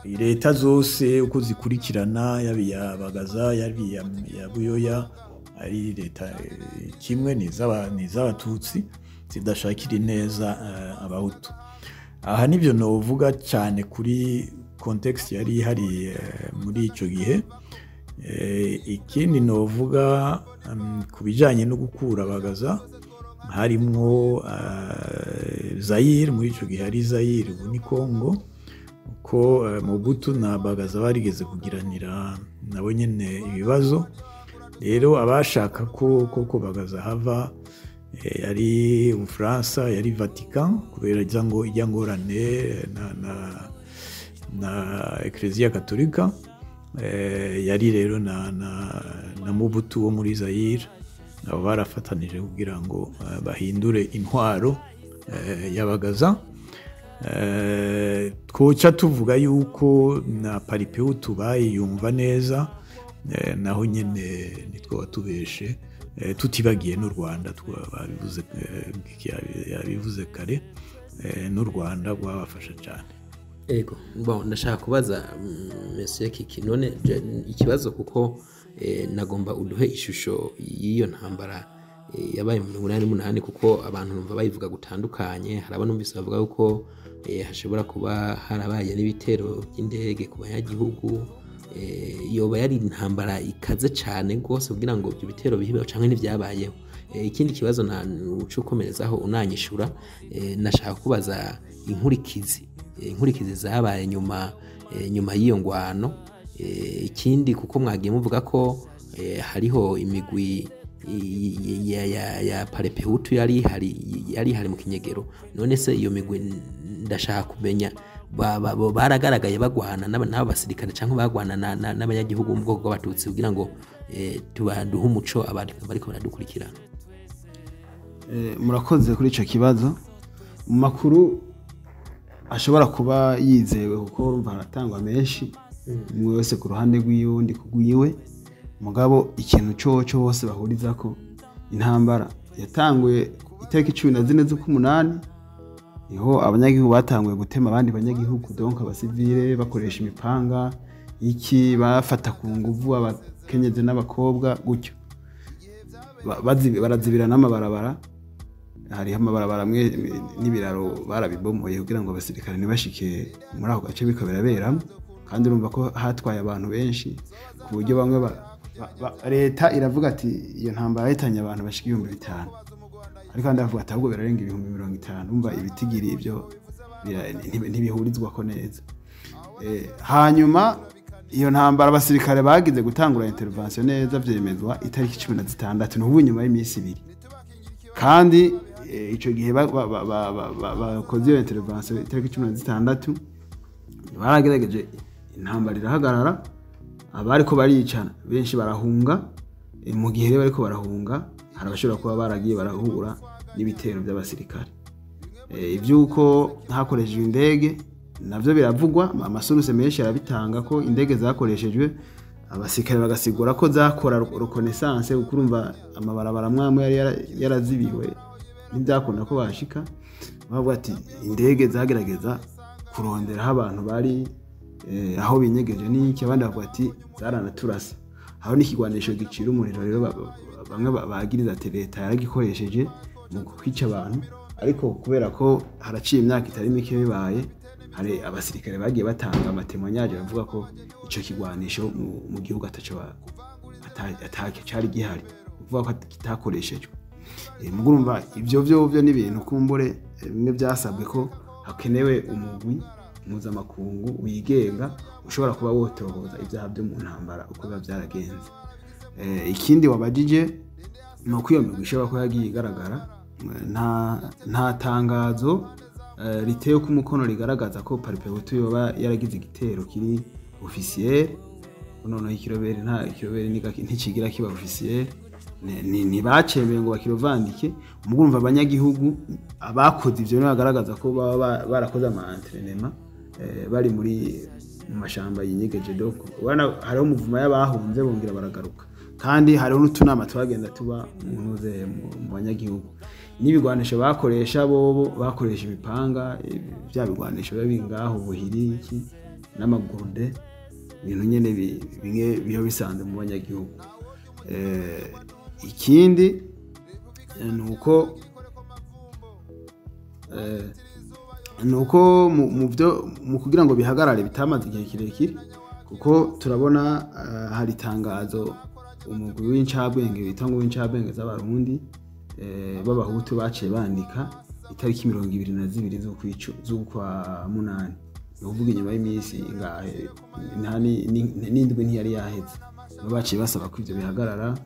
leta zose uko zikurikirana, yaba iya Bagaza, yaba iya Buyoya, ari leta kimwe, ni iz'abatutsi zidashakira ineza abahutu. Aha nibyo novuga cyane kuri context yari ihari muri ico gihe. Ikindi novuga ku bijanye no gukura Bagaza, harimwo Zaire muri ico gihe, ari Zaire ubu ni Congo, ko Mobutu na Bagaza barigeze kugiranira nabo nyene ibibazo. Rero abashaka ko koko Bagaza hava Yari Umufaransa, yari Vatican, kubera ijya ngorane na Eklezia Katolika. Yari rero na Mobutu wo muri Zaire. Nabo barafatanije kugira ngo bahindure intwaro y'Abagaza. Twoca tuvuga yuko na Palipehutu bayiyumva neza, naho nyene nitwo tubeshe, tutibagiye n'u Rwanda, babivuze, yabivuze kare, n'u Rwanda rwabafasha cyane. Ego, bon, ndashaka kubaza Monsieur Kiki none ikibazo, kuko nagomba uduhe ishusho y'iyo ntambara yabaye mu 88, kuko abantu numva bayivuga gutandukanye. Hari abo numvise bavuga yuko hashobora kuba harabaye n'ibitero by'indege ku banyagihugu. Yoba yari intambara ikaze cyane rwose kugira ngo ibyo bitero bihibe, canke n'ivyabayeho? Ikindi kibazo na uca ukomerezaho unanyishura, nashaka kubaza inkurikizi zabaye nyuma y'iyo ngwano. Ikindi, kuko mwagiye muvuga ko hariho imigwi ya Palipehutu yari hari mu kinyegero, none se iyo migwi, ndashaka kumenya, baragaragaye bagwana n'aba basirikare cyangwa bagwana n'abanyagihugu mu bwoko bw'Abatutsi, kugira ngo tubaduhe umuco abantu bariko baradukurikirana? Murakoze kuri icyo kibazo. Mu makuru ashobora kuba yizewe, kuko urumva haratangwa menshi, umwe wese ku ruhande rw'iwe, undi ku rwiwe, mugabo ikintu coco bose bahuriza ko intambara yatanguye itariki 14 z'ukumunani, niho abanyagihugu batanguye gutema abandi banyagihugu, donc abasivile, bakoresha imipanga iki, bafata ku nguvu abakenyezi n'abakobwa gutyo. Barazibira n'amabarabara. Hariho amabarabara amwe n'ibiraro barabibomoye kugira ngo abasirikare ntibashike muri ako gace biko biraberamo. Kandi urumva ko hatwaye abantu benshi, ku buryo bamwe leta iravuga ati iyo ntambara yahitanye abantu bashika 5000, ariko abandi bavuga ati ahubwo birarenga 50,000. Urumva ibitigiri ibyo ntibihurizwako neza. Hanyuma iyo ntambara, abasirikare bagize gutangura intervention neza vyemezwa itariki 16, ni ubu nyuma y'iminsi 2. Kandi ico gihe bakoze iyo intervention itariki 16, baragerageje intambara irahagarara, abariko baricana benshi barahunga. Mu gihe rero bariko barahunga, hari abashobora kuba baragiye barahura n'ibitero by'abasirikare. Ivy'uko hakoreshejwe indege navyo biravugwa, ama sources menshi arabitanga ko indege zakoreshejwe, abasirikare bagasigura ko zakora reconnaissance, kuko urumva amabarabara amwe yari yarazibiwe, ntibyakunda ko bashika. Bavuga ati indege zagerageza kurondera aho abantu bari, aho binyegeje n'iki. Abandi bavuga ati zaranaturasa. Aho n'ikigwanisho gicira umuriro rero, bamwe bagiriza ati leta yaragikoresheje mu kwica abantu. Ariko kubera ko haraciye imyaka itari mike bibaye, hari abasirikare bagiye batanga ama témoignages bavuga ko ico kigwanisho mu gihugu ataco cari gihari, kuvuga ko kitakoreshejwe. Mugo urumva ivyo vyovyo ni ibintu kumbure bimwe byasabwe ko hakenewe umugwi mpuzamakungu wigenga ushobora kuba wotohoza ibyaha byo mu ntambara uko biba byaragenze. Ikindi wabajije ni uko iyo migwi ishobora kuba yagiye igaragara. Nta tangazo riteye ku mukono rigaragaza ko Palipehutu yoba yaragize igitero kiri officiel. Noneho ikirobere, nta ikirobere ntikigira kiba officiel. Ntibacemeye ngo bakirovandike. Mugurumva abanyagihugu abakoze ivyo nibo bagaragaza ko baba barakoze ama entraînement, bari mu mashamba yinyegeje. Donc ubona hariho umuvuma y'abahunze bongera baragaruka, kandi hariho n'utunama twagenda tuba mu ntuze mu banyagihugu. N'ibigwanisho bakoresha, bobo bakoresha imipanga, bya bigwanisho biba biri ngaho, ubuhiri iki n'amagurde, ibintu nyene bimwe biba bisanzwe mu banyagihugu. Ikindi ni uko mu byo mu kugira ngo bihagarare bitamaze igihe kirekire, kuko turabona hari itangazo umugwi w'incabwenge wita ngo w'incabwenge z'Abarundi b'Abahutu baciye bandika itariki 22 z'ukwa munani, ni ukuvuga inyuma y'iminsi ingahe, nta n'indwi ntiyari yaheze. Nibo baciye basaba ko ivyo bihagarara,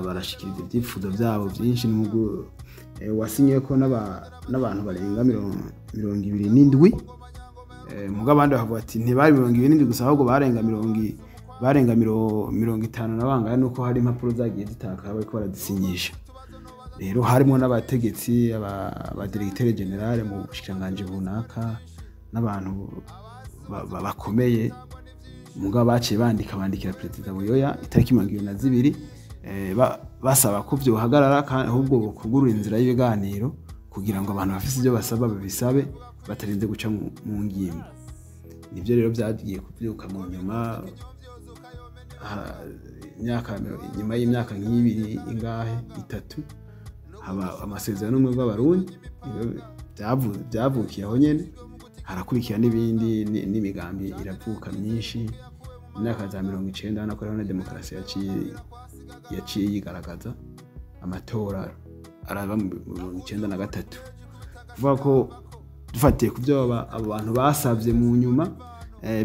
barashikiriza ibyifuzo byabo byinshi. N'ubwo Wasinye ko n'abantu barenga 27. Muga abandi bakavuga ati ntibari 27 gusa, ahubwo barenga 50 na bangahe, nuko hari impapuro zagiye zitakara bariko barazisinyisha. Rero harimo n'abategetsi, aba directeur général mu bushikiranganji runaka, n'abantu bakomeye. Muga baciye bandikira Perezida Buyoya itariki 22, basaba ko vyohagarara, ahubwo bokugurura inzira y'ibiganiro kugira ngo abantu bafise ibyo basaba babisabe batarinze guca mu ngimba. Nivyo rero byagiye kuvyuka mu nyuma, nyuma y'imyaka nk'ibiri ingahe itatu, haba amasezerano n'ubumwe bw'Abarundi byavukiye aho nyene. Harakurikira n'ibindi, n'imigambi iravuka myinshi. Imyaka za 90 nakoreho na demokarasi yaciye yigaragaza, amatora araba mu 93. Kuvuga ko dufatiye ku byo abo bantu basabye mu nyuma,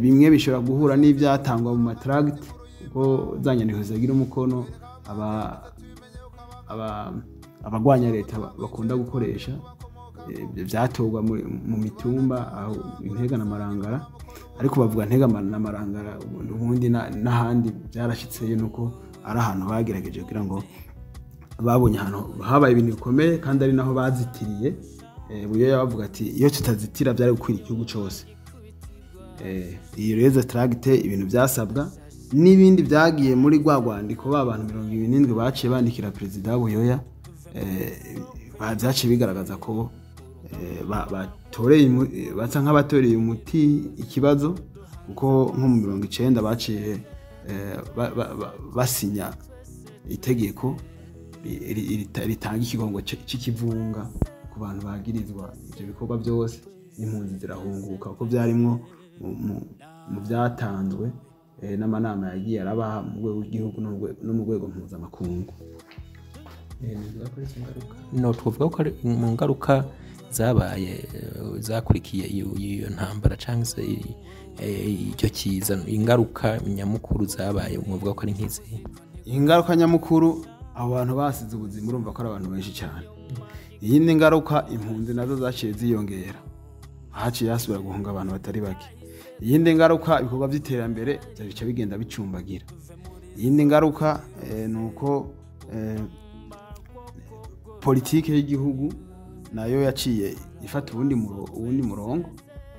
bimwe bishobora guhura n'ibyatangwa mu matract, kuko za nyandiko zigira umukono abagwanya leta bakunda gukoresha, byatorwa mu mitumba aho Intega na Marangara. Ariko bavuga Ntega na Marangara, ubundi n'ahandi byarashitseyo, nuko ari ahantu bagerageje kugira ngo babonye ahantu habaye ibintu bikomeye, kandi ari naho bazitiriye. Buyoya bavuga ati iyo tutazitira byari gukwira igihugu cyose. Iyo rero tracte, ibintu byasabwa n'ibindi byagiye muri rwa rwandiko ba bantu 77 baciye bandikira Perezida Buyoya, byaciye bigaragaza ko batoreye, basa nk'abatoreye umuti ikibazo, kuko nko mu 90 baciye basinya itegeko ritanga ikigongo c'ikivunga ku bantu bagirizwa ivyo bikorwa byose, n'impunzi zirahunguka, kuko byarimwo mu byatanzwe n'amanama yagiye arabaha mu rwego rw'igihugu no mu rwego mpuzamakungu. No twovuga ko mu ngaruka zabaye zakurikiye iyo ntambara cyangwa se icyo kiza, ingaruka nyamukuru zabaye muvuga ko ari nk'izi? Ingaruka nyamukuru, abo bantu basize ubuzima, urumva ko ari abantu benshi cyane. Iyindi ngaruka, impunzi nazo zaciye ziyongera, haciye hasubira guhunga abantu batari bake. Iyindi ngaruka, ibikorwa by'iterambere bica bigenda bicumbagira. Iyindi ngaruka ni uko politike y'igihugu nayo yaciye ifata uwundi murongo.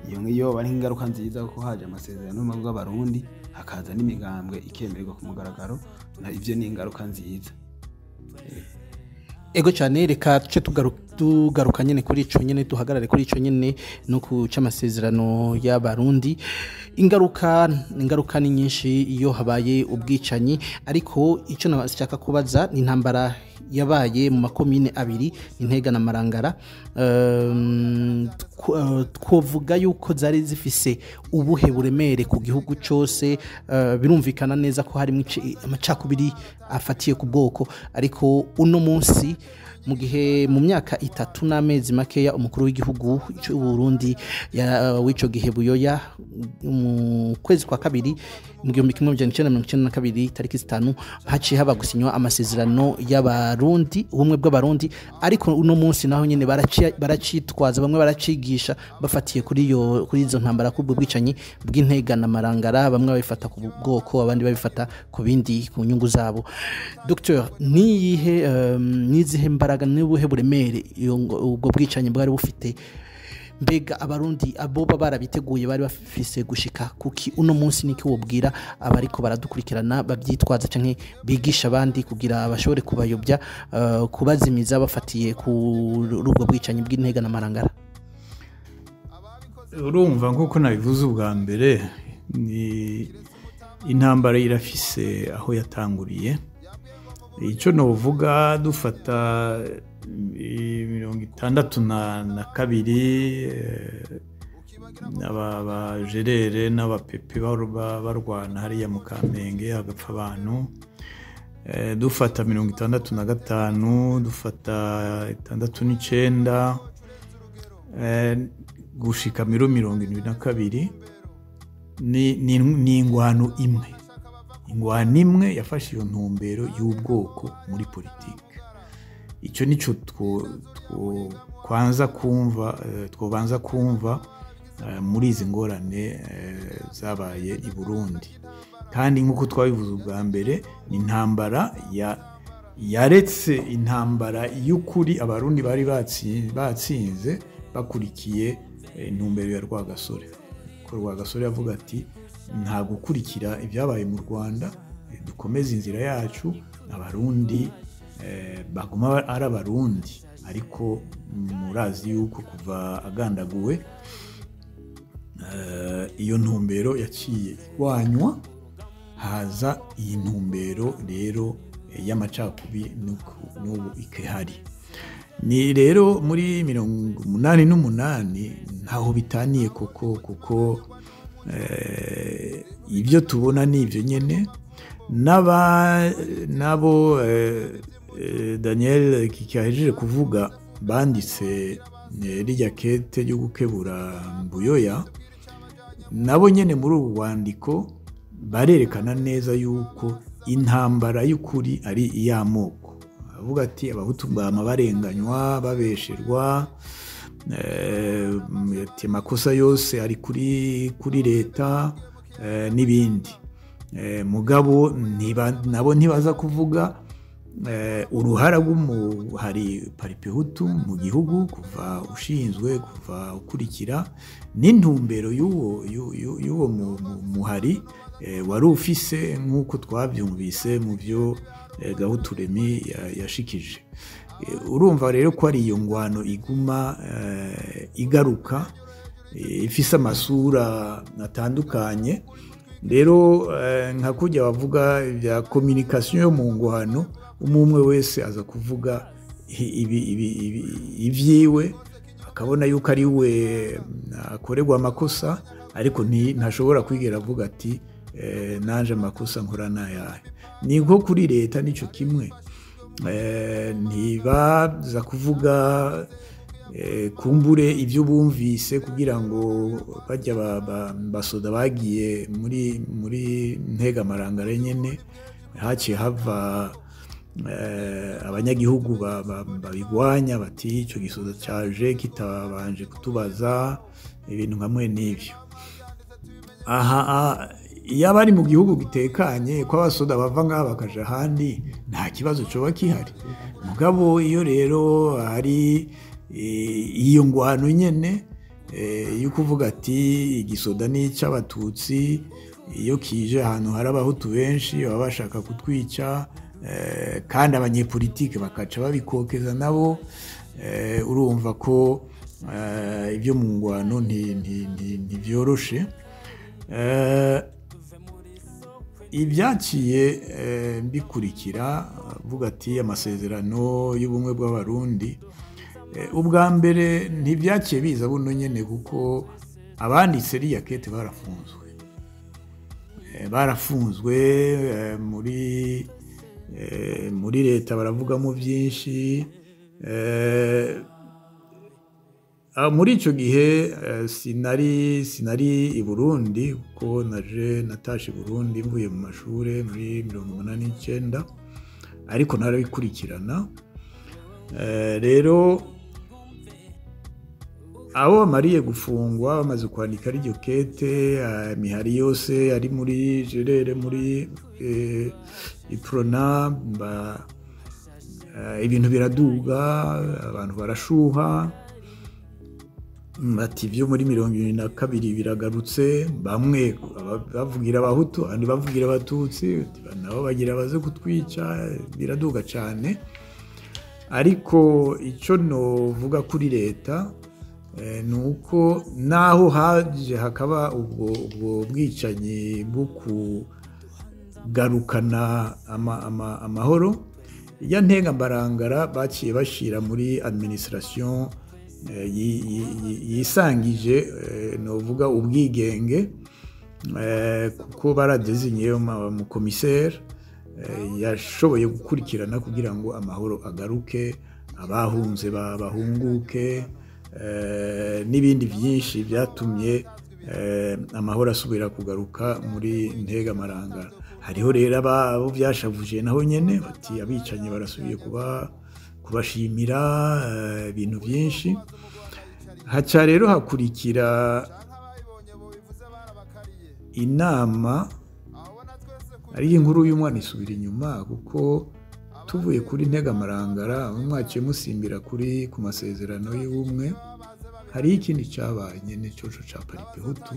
Iyo ngiyo bari ingaruka nziza, kuko haje amasezerano n'ubumwe bw'Abarundi, hakaza n'imigambwe ikemererwa ku mugaragaro, na ivyo ni ingaruka nziza. Ego cyane, reka tuce tugaruka nyene kuri ico nyene, duhagarare kuri ico nyene no kuca amasezerano y'Abarundi. Ingaruka ni nyinshi iyo habaye ubwicanyi, ariko ico nashaka kubaza ni intambara yabaye mu makomine abiri, Intega na Marangara. Twovuga yuko zari zifise ubuhe buremere ku gihugu cyose? Birumvikana neza ko harimo amacakubiri afatiye ku bwoko, ariko uno munsi mu gihe mu myaka 3 n'amezi makeya umukuru w'igihugu cy'u Burundi w'ico gihe Buyoya, mu kwezi kwa kabiri mu 1992 tariki 5, haciye haba gusinywa amasezerano y'Abarundi, ubumwe bw'Abarundi. Ariko uno munsi naho nyene baracitwaza, bamwe baracigisha bafatiye kuri izo ntambara, kubwo bwicanyi bw'Intega na Marangara, bamwe babifata ku bwoko, abandi babifata ku bindi, ku nyungu zabo. Docteur, niyihe nizihe mbaraga n'ubuhe buremere ubwo bwicanyi bwari bufite? Mbega Abarundi aboba barabiteguye, bari bafise gushika kuki? Uno munsi niki wobwira abariko baradukurikirana babyitwaza canke bigisha abandi kugira bashobore kubayobya, kubazimiza bafatiye ku rubwo bwicanyi bw'Intega na Marangara? Urumva nkuko nabivuze ubwa mbere, ni intambara irafise aho yatanguriye. Icyo novuga, dufata 62 abajerere n'abapepe barwana hariya mu Kamenge hagapfa abantu, dufata 65, dufata 69 gushika 72, ni ingwano imwe. Ingwano imwe yafashe iyo ntumbero y'ubwoko muri politike. Icyo nicyo kwanza kumva, twobanza kumva muri izi ngorane zabaye i Burundi. Kandi nk'uko twabivuze ubwa mbere, ni intambara yaretse intambara y'ukuri Abarundi bari batsinze bakurikiye intumbero ya Rwagasore. Ko Rwagasore yavuga ati nta gukurikira ibyabaye mu Rwanda, dukomeze inzira yacu, Abarundi baguma ari Abarundi. Ariko murazi yuko kuva agandaguwe iyo ntumbero yaciye igwanywa, haza iyi ntumbero rero y'amacakubiri n'ubu ikihari. Ni rero muri 88 ntaho bitaniye koko, kuko ibyo tubona ni ibyo nyene. Nabo Daniel Kiki kuvuga banditse rijya kete ryo gukebura Buyoya, nabo nyene muri ubu rwandiko barerekana neza yuko intambara y'ukuri ari iy'amoko. Avuga ati Abahutu bama barenganywa, babesherwa, amakosa yose ari kuri leta n'ibindi. Mugabo nabo ntibaza kuvuga uruhara rw'umuhari Paripehutu mu gihugu kuva ushinzwe, kuva ukurikira, n'intumbero y'uwo muhari wari ufise, nk'uko twabyumvise mu byo Gahutu Remy yashikije. Urumva rero ko ari iyo ngwano iguma igaruka, ifise amasura atandukanye. Rero nka kujya bavuga ibya communication yo mu ngwano, umwe wese aza kuvuga ibyiwe, akabona yuko ari we akorerwa amakosa, ariko ntashobora kwigera avuga ati nanje amakosa nkora nayahe. Ni nko kuri leta nico kimwe, ntibaza kuvuga kumbure ibyo bumvise kugira ngo bajya basoda bagiye muri Ntega Marangara nyene, haciye hava abanyagihugu babigwanya bati ico gisoda caje kitabanje kutubaza ibintu nkamwe n'ivyo. Aha iyo abari mu gihugu gitekanye ko abasoda bava ngaha bakaja ahandi nta kibazo coba kihari. Mugabo iyo rero hari iyo ngwano nyene yo kuvuga ati igisoda ni ic'Abatutsi, iyo kije ahantu hari Abahutu benshi baba bashaka kutwica, kandi abanyepolitike bakaca babikokeza nabo, urumva ko ibyo mu ngwano ntibyoroshe. Ibyaciye bikurikira avuga ati amasezerano y'ubumwe bw'Abarundi, ubwa mbere ntibyaciye biza buno nyene, kuko abanditse riya kete barafunzwe, barafunzwe muri leta baravugamo byinshi. Muri ico gihe sinari i Burundi, kuko naje natashe i Burundi mvuye mu mashure muri 89, ariko narabikurikirana. Rero abo bamariye gufungwa bamaze kwandika iryo kete, imihari yose ari muri Gerere, muri Iprona, ibintu biraduga, abantu barashuha bati ibyo muri 72 biragarutse. Bamwe bavugira Abahutu, abandi bavugira Abatutsi, nabo bagira baze kutwica, biraduga cyane. Ariko icyo novuga kuri leta nuko naho haje hakaba ubwo bwicanyi bwo kugarukana amahoro, ya Ntega Mbarangara baciye bashira muri administration yisangije novuga ubwigenge, kuko baradesinye mu commissaire yashoboye gukurikirana kugira ngo amahoro agaruke, abahunze bahunguke, n'ibindi byinshi byatumye amahoro asubira kugaruka muri Ntega Marangara. Hariho rero abo byashavuje naho nyene bati abicanyi barasubiye kubashimira ibintu byinshi. Haca rero hakurikira inama, ari inkuru y'umwana isubira inyuma, kuko tuvuye kuri Ntegamarangara mwaciye musimbira kuri ku masezerano y'ubumwe. Hari ikindi cyabaye nyene coco ca Palipehutu,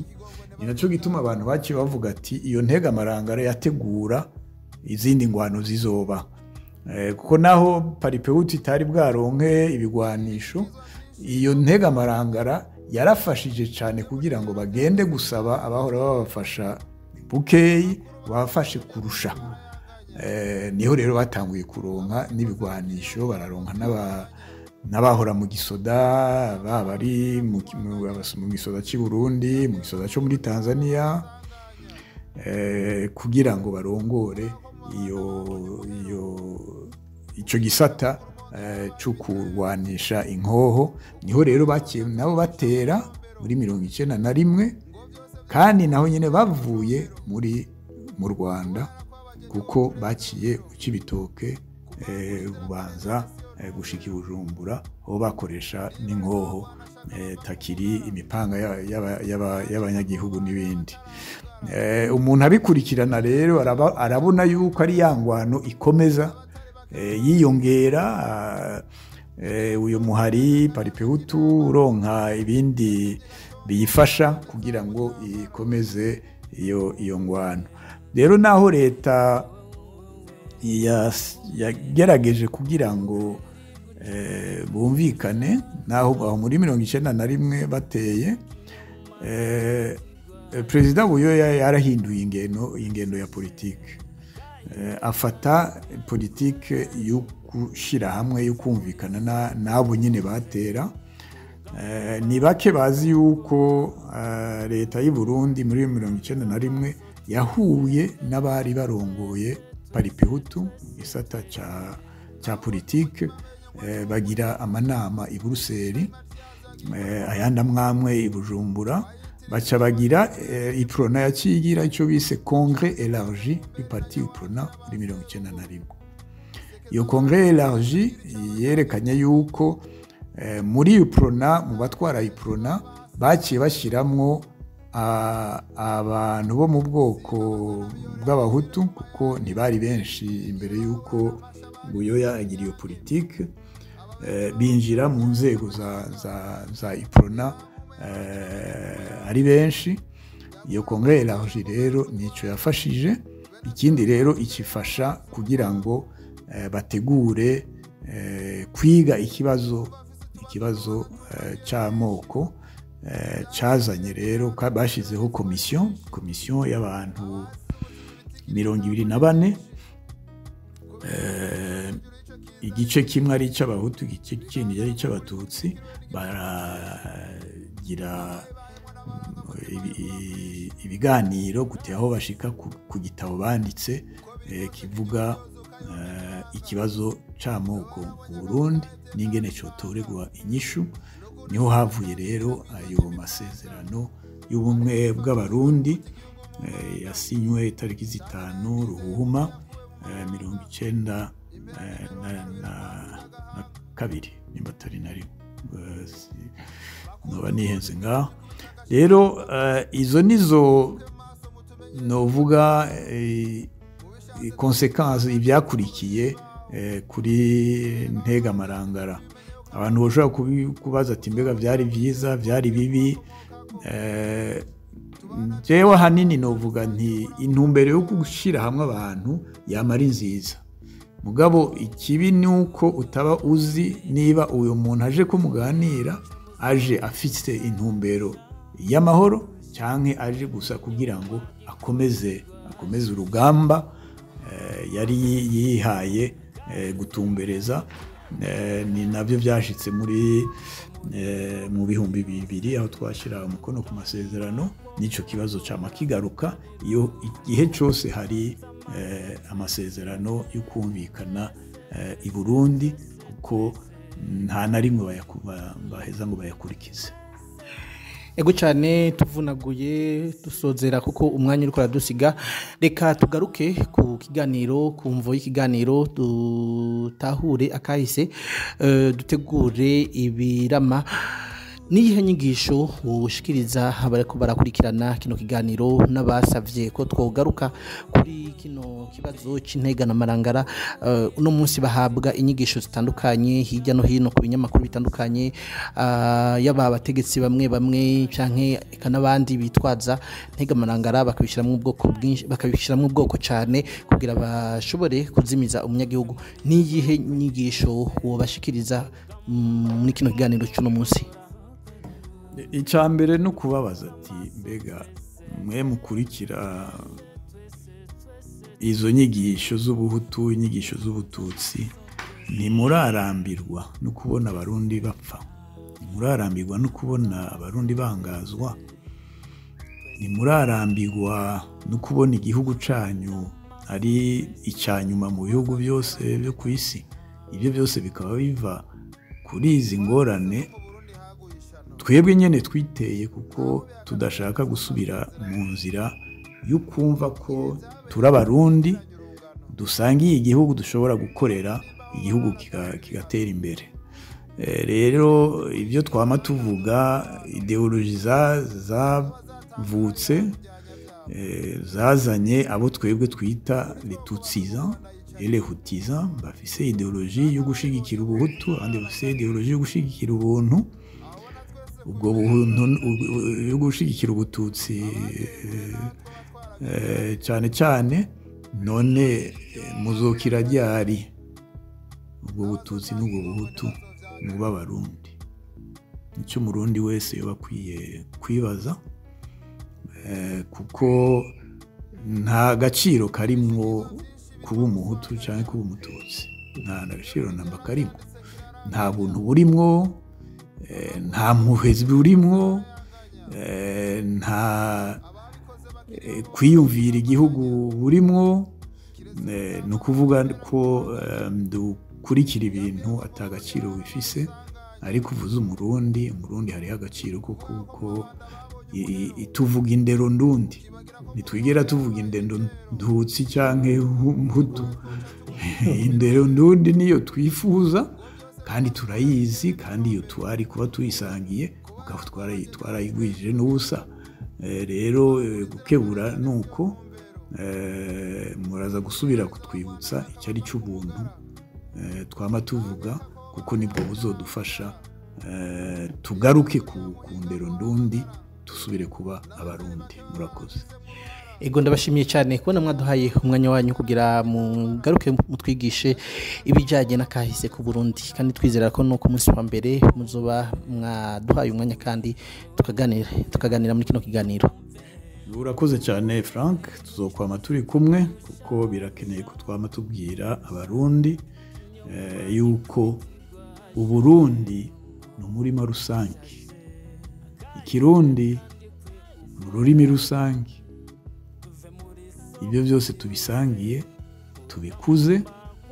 ni naco gituma abantu baciye bavuga ati iyo Ntegamarangara yategura izindi ngwano zizoba, kuko naho Palipehutu itari bwaronke ibigwanisho, iyo Ntegamarangara yarafashije cyane kugira ngo bagende gusaba abahora babafasha bukeyi babafashe kurusha. Niho rero batanguye kuronka n'ibigwanisho, bararonka n'abahora mu gisoda, baba ari mu gisoda cy'i Burundi, mu gisoda cyo muri Tanzania, kugira ngo barongore iyo ico gisata cyo kurwanisha inkoho. Niho rero bakiye nabo batera muri 91, kandi naho nyine bavuye mu Rwanda, kuko baciye mu Cibitoke, Bubanza, gushika i Bujumbura, aho bakoresha n'inkoho, takiri imipanga y'abanyagihugu n'ibindi. Umuntu abikurikirana rero arabona yuko ari ya ngwano ikomeza yiyongera, uyu muhari Palipehutu uronka ibindi biyifasha kugira ngo ikomeze iyo ngwano. Rero naho leta yagerageje kugira ngo bumvikane, naho aho muri 91 bateye, Perezida Buyoya yarahinduye ingendo ya politike, afata politike yo gushyira hamwe, yo kumvikana n'abo nyine batera. Ni bake bazi yuko leta y'u Burundi muri 91 yahuye n'abari barongoye Palipehutu mu gisata ca politike, bagira amanama i Buruseli, ayandi amwamwe i Bujumbura, baca bagira Uprona yacigira icyo bise Congrès élargi du parti Uprona muri 91. Iyo Congrès élargi yerekanye yuko muri Uprona, mu batwara Uprona, baciye bashiramwo abantu bo mu bwoko bw'Abahutu, kuko ntibari benshi imbere y'uko Buyoya agira iyo politike, binjira mu nzego za Uprona ari benshi. Iyo Congrès élargi rero nico yafashije. Ikindi rero ikifasha kugira ngo bategure kwiga ikibazo c'amoko, cazanye rero bashizeho komisiyo y'abantu 24, igice kimwe ari icy'Abahutu, igice kindi ari icy'Abatutsi. Baragira ibiganiro gute aho bashika ku gitabo banditse kivuga ikibazo c'amoko mu Burundi n'ingene cotoregwa inyishu. Niho havuye rero ayo masezerano y'ubumwe bw'Abarundi yasinywe itariki 5 Ruhuhuma 92, nimba atari na rimwe, noba nihenze ngaho. Rero izo nizo novuga conséquences, ibyakurikiye kuri Ntegamarangara. Abantu bashobora kubaza ati mbega byari byiza, byari bibi? Jewe ahanini novuga nti intumbero yo gushyira hamwe abantu yama ari nziza, mugabo ikibi ni uko utaba uzi niba uyu muntu aje ko muganira aje afite intumbero y'amahoro cyangwa aje gusa kugira ngo akomeze urugamba yari yihaye gutumbereza. Ni nabyo byashitse muri mu 2000, aho twashyira umukono ku masezerano. N'icyo kibazo cama kigaruka iyo igihe cyose hari amasezerano yo kumvikana i Burundi, kuko nta na rimwe baheza ngo bayakurikize. Ego cyane, tuvunaguye dusozera kuko umwanya uriko uradusiga. Reka tugaruke ku kiganiro, ku mvo y'ikiganiro, dutahure akahise, dutegure ibirama. Niyihe nyigisho woshikiriza abariko barakurikirana kino kiganiro n'abasavye ko twogaruka kuri kino kibazo c'Intega na Marangara? Uno munsi bahabwa inyigisho zitandukanye hirya no hino ku binyamakuru bitandukanye, yaba abategetsi bamwe bamwe canke eka n'abandi bitwaza Ntega Marangara, bakabishiramwo ubwoko bwinshi, bakabishiramwo ubwoko cane kugira bashobore kuzimiza umunyagihugu. Niyihe nyigisho wobashikiriza muri kino kiganiro c'uno munsi? Icya mbere ni ukubabaza ati: mbega mwe mukurikira izo nyigisho z'ubuhutu, inyigisho z'ubututsi, ntimurarambirwa no kubona Abarundi bapfa? Ntimurarambirwa no kubona Abarundi bangazwa? Ntimurarambirwa no kubona igihugu canyu ari icya nyuma mu bihugu byose byo ku isi? Ibyo byose bikaba biva kuri izi ngorane twebwe nyine twiteye, kuko tudashaka gusubira mu nzira yo kumva ko turi Abarundi dusangiye igihugu, dushobora gukorera igihugu kigatera imbere. Rero ibyo twama tuvuga, idéologie zavutse, zazanye abo twebwe twita les tutsisants et les hutisants, bafise idéologie yo gushigikira ubuhutu, abandi bafise idéologie yo gushigikira ubuntu, ubwo buntu yo gushigikira ubututsi cyane cyane. None muzokira ryari ubwo bututsi n'ubwo buhutu muba Abarundi? Nicyo Umurundi wese yoba akwiye kwibaza, kuko nta gaciro karimwo kuba umuhutu cyangwa kuba umututsi. Nta gaciro namba karimo, nta buntu burimwo, nta mpuhwe burimwo, nta kwiyumvira igihugu burimwo. Ni ukuvuga ko dukurikira ibintu atagaciro bifise. Ariko uvuze Umurundi, Umurundi hariho agaciro, kuko tuvuga indero ndundi, ntitwigera tuvuga indero ntutsi cyangwa mhutu. Indero ndundi niyo twifuza kandi turayizi, kandi iyo twari kuba tuyisangiye mugabo twarayigwijije n'ubusa. Rero gukebura ni uko muraza gusubira kutwibutsa icyo ari cy'ubuntu twama tuvuga, kuko nibwo buzodufasha tugaruke ku ndero ndundi, dusubire kuba Abarundi. Murakoze. Ego, ndabashimiye cyane kubona mwaduhaye umwanya wanyu kugira mugaruke mutwigishe ibijyanye n'akahise ku Burundi, kandi twizera ko no ku munsi wa mbere muzoba mwaduhaye umwanya kandi tukaganira muri kino kiganiro. Urakoze cyane Frank, tuzokwama turi kumwe, kuko birakeneye ko twama tubwira Abarundi yuko Uburundi ni umurima rusange, Ikirundi ni ururimi rusange. Ibyo byose tubisangiye, tubikuze,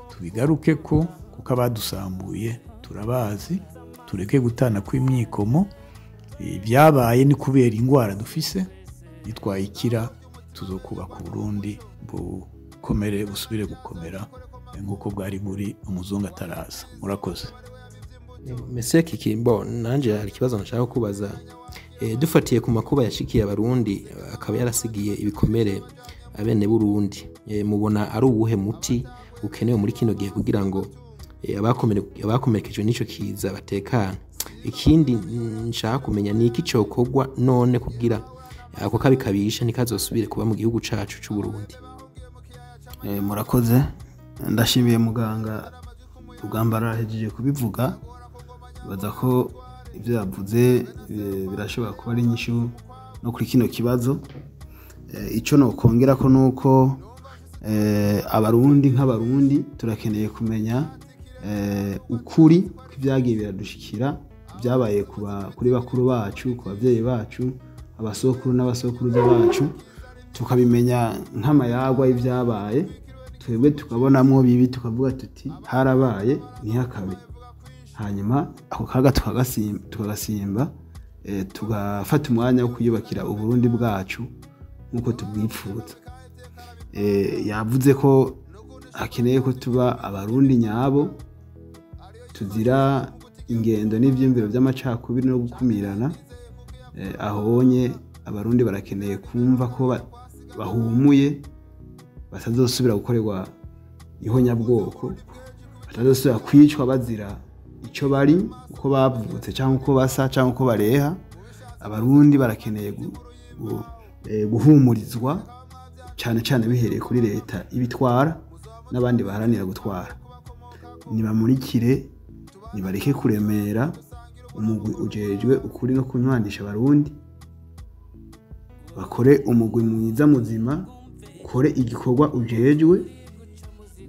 tubigaruke ko kuko abadusambuye turabazi. Tureke gutana kw'imyikomo. Ibyabaye ni kubera indwara dufise, nitwayikira tuzokubaka Uburundi bukomere, busubire gukomera nk'uko bwari buri umuzungu ataraza. Murakoze. Mese Kiki, nanje hari ikibazo nshaka kubaza. Dufatiye ku makuba yashikiye Abarundi, akaba yarasigiye ibikomere abene Burundi, mubona ari uwuhe muti ukenewe muri kino gihe kugira ngo abakomerekejwe n'ico kiza batekane? Ikindi nshaka kumenya ni iki cokorwa none kugira ako kabi kabisha ntikazosubire kuba mu gihugu cacu c'u Burundi? Murakoze, ndashimiye muganga Rugamba, arahejeje kubivuga. Baza ko ibyo yavuze birashobora kuba ari inyishu no kuri kino kibazo. Icyo nokongera ko nuko Abarundi nk'Abarundi turakeneye kumenya ukuri kw'ibyagiye biradushikira, byabaye kuri bakuru bacu, ku babyeyi bacu, abasokuru n'abasokuruza bacu, tukabimenya nk'amayagwa y'ibyabaye, twebwe tukabonamwo bibi, tukavuga tuti harabaye ntihakabe, hanyuma ako kaga tukagasimba. Tugafata umwanya wo kwiyubakira Uburundi bwacu nk'uko tubwipfuza. Yavuze ko hakeneye ko tuba Abarundi nyabo, tuzira ingendo n'ivyiyumviro by'amacakubiri no gukumirana. Ahonye Abarundi barakeneye kumva ko bahumuye, batazosubira gukorerwa ihonyabwoko, batazosubira kwicwa bazira icyo bari, uko bavutse cyangwa uko basa cyangwa uko bareha. Abarundi barakeneye guhumurizwa cyane cyane bihereye kuri leta ibitwara n'abandi baharanira gutwara. Nibamurikire, nibareke kuremera umugwi ujejwe ukuri no kunywanisha Abarundi, bakore umugwi mwiza muzima, ukore igikorwa ujejwe,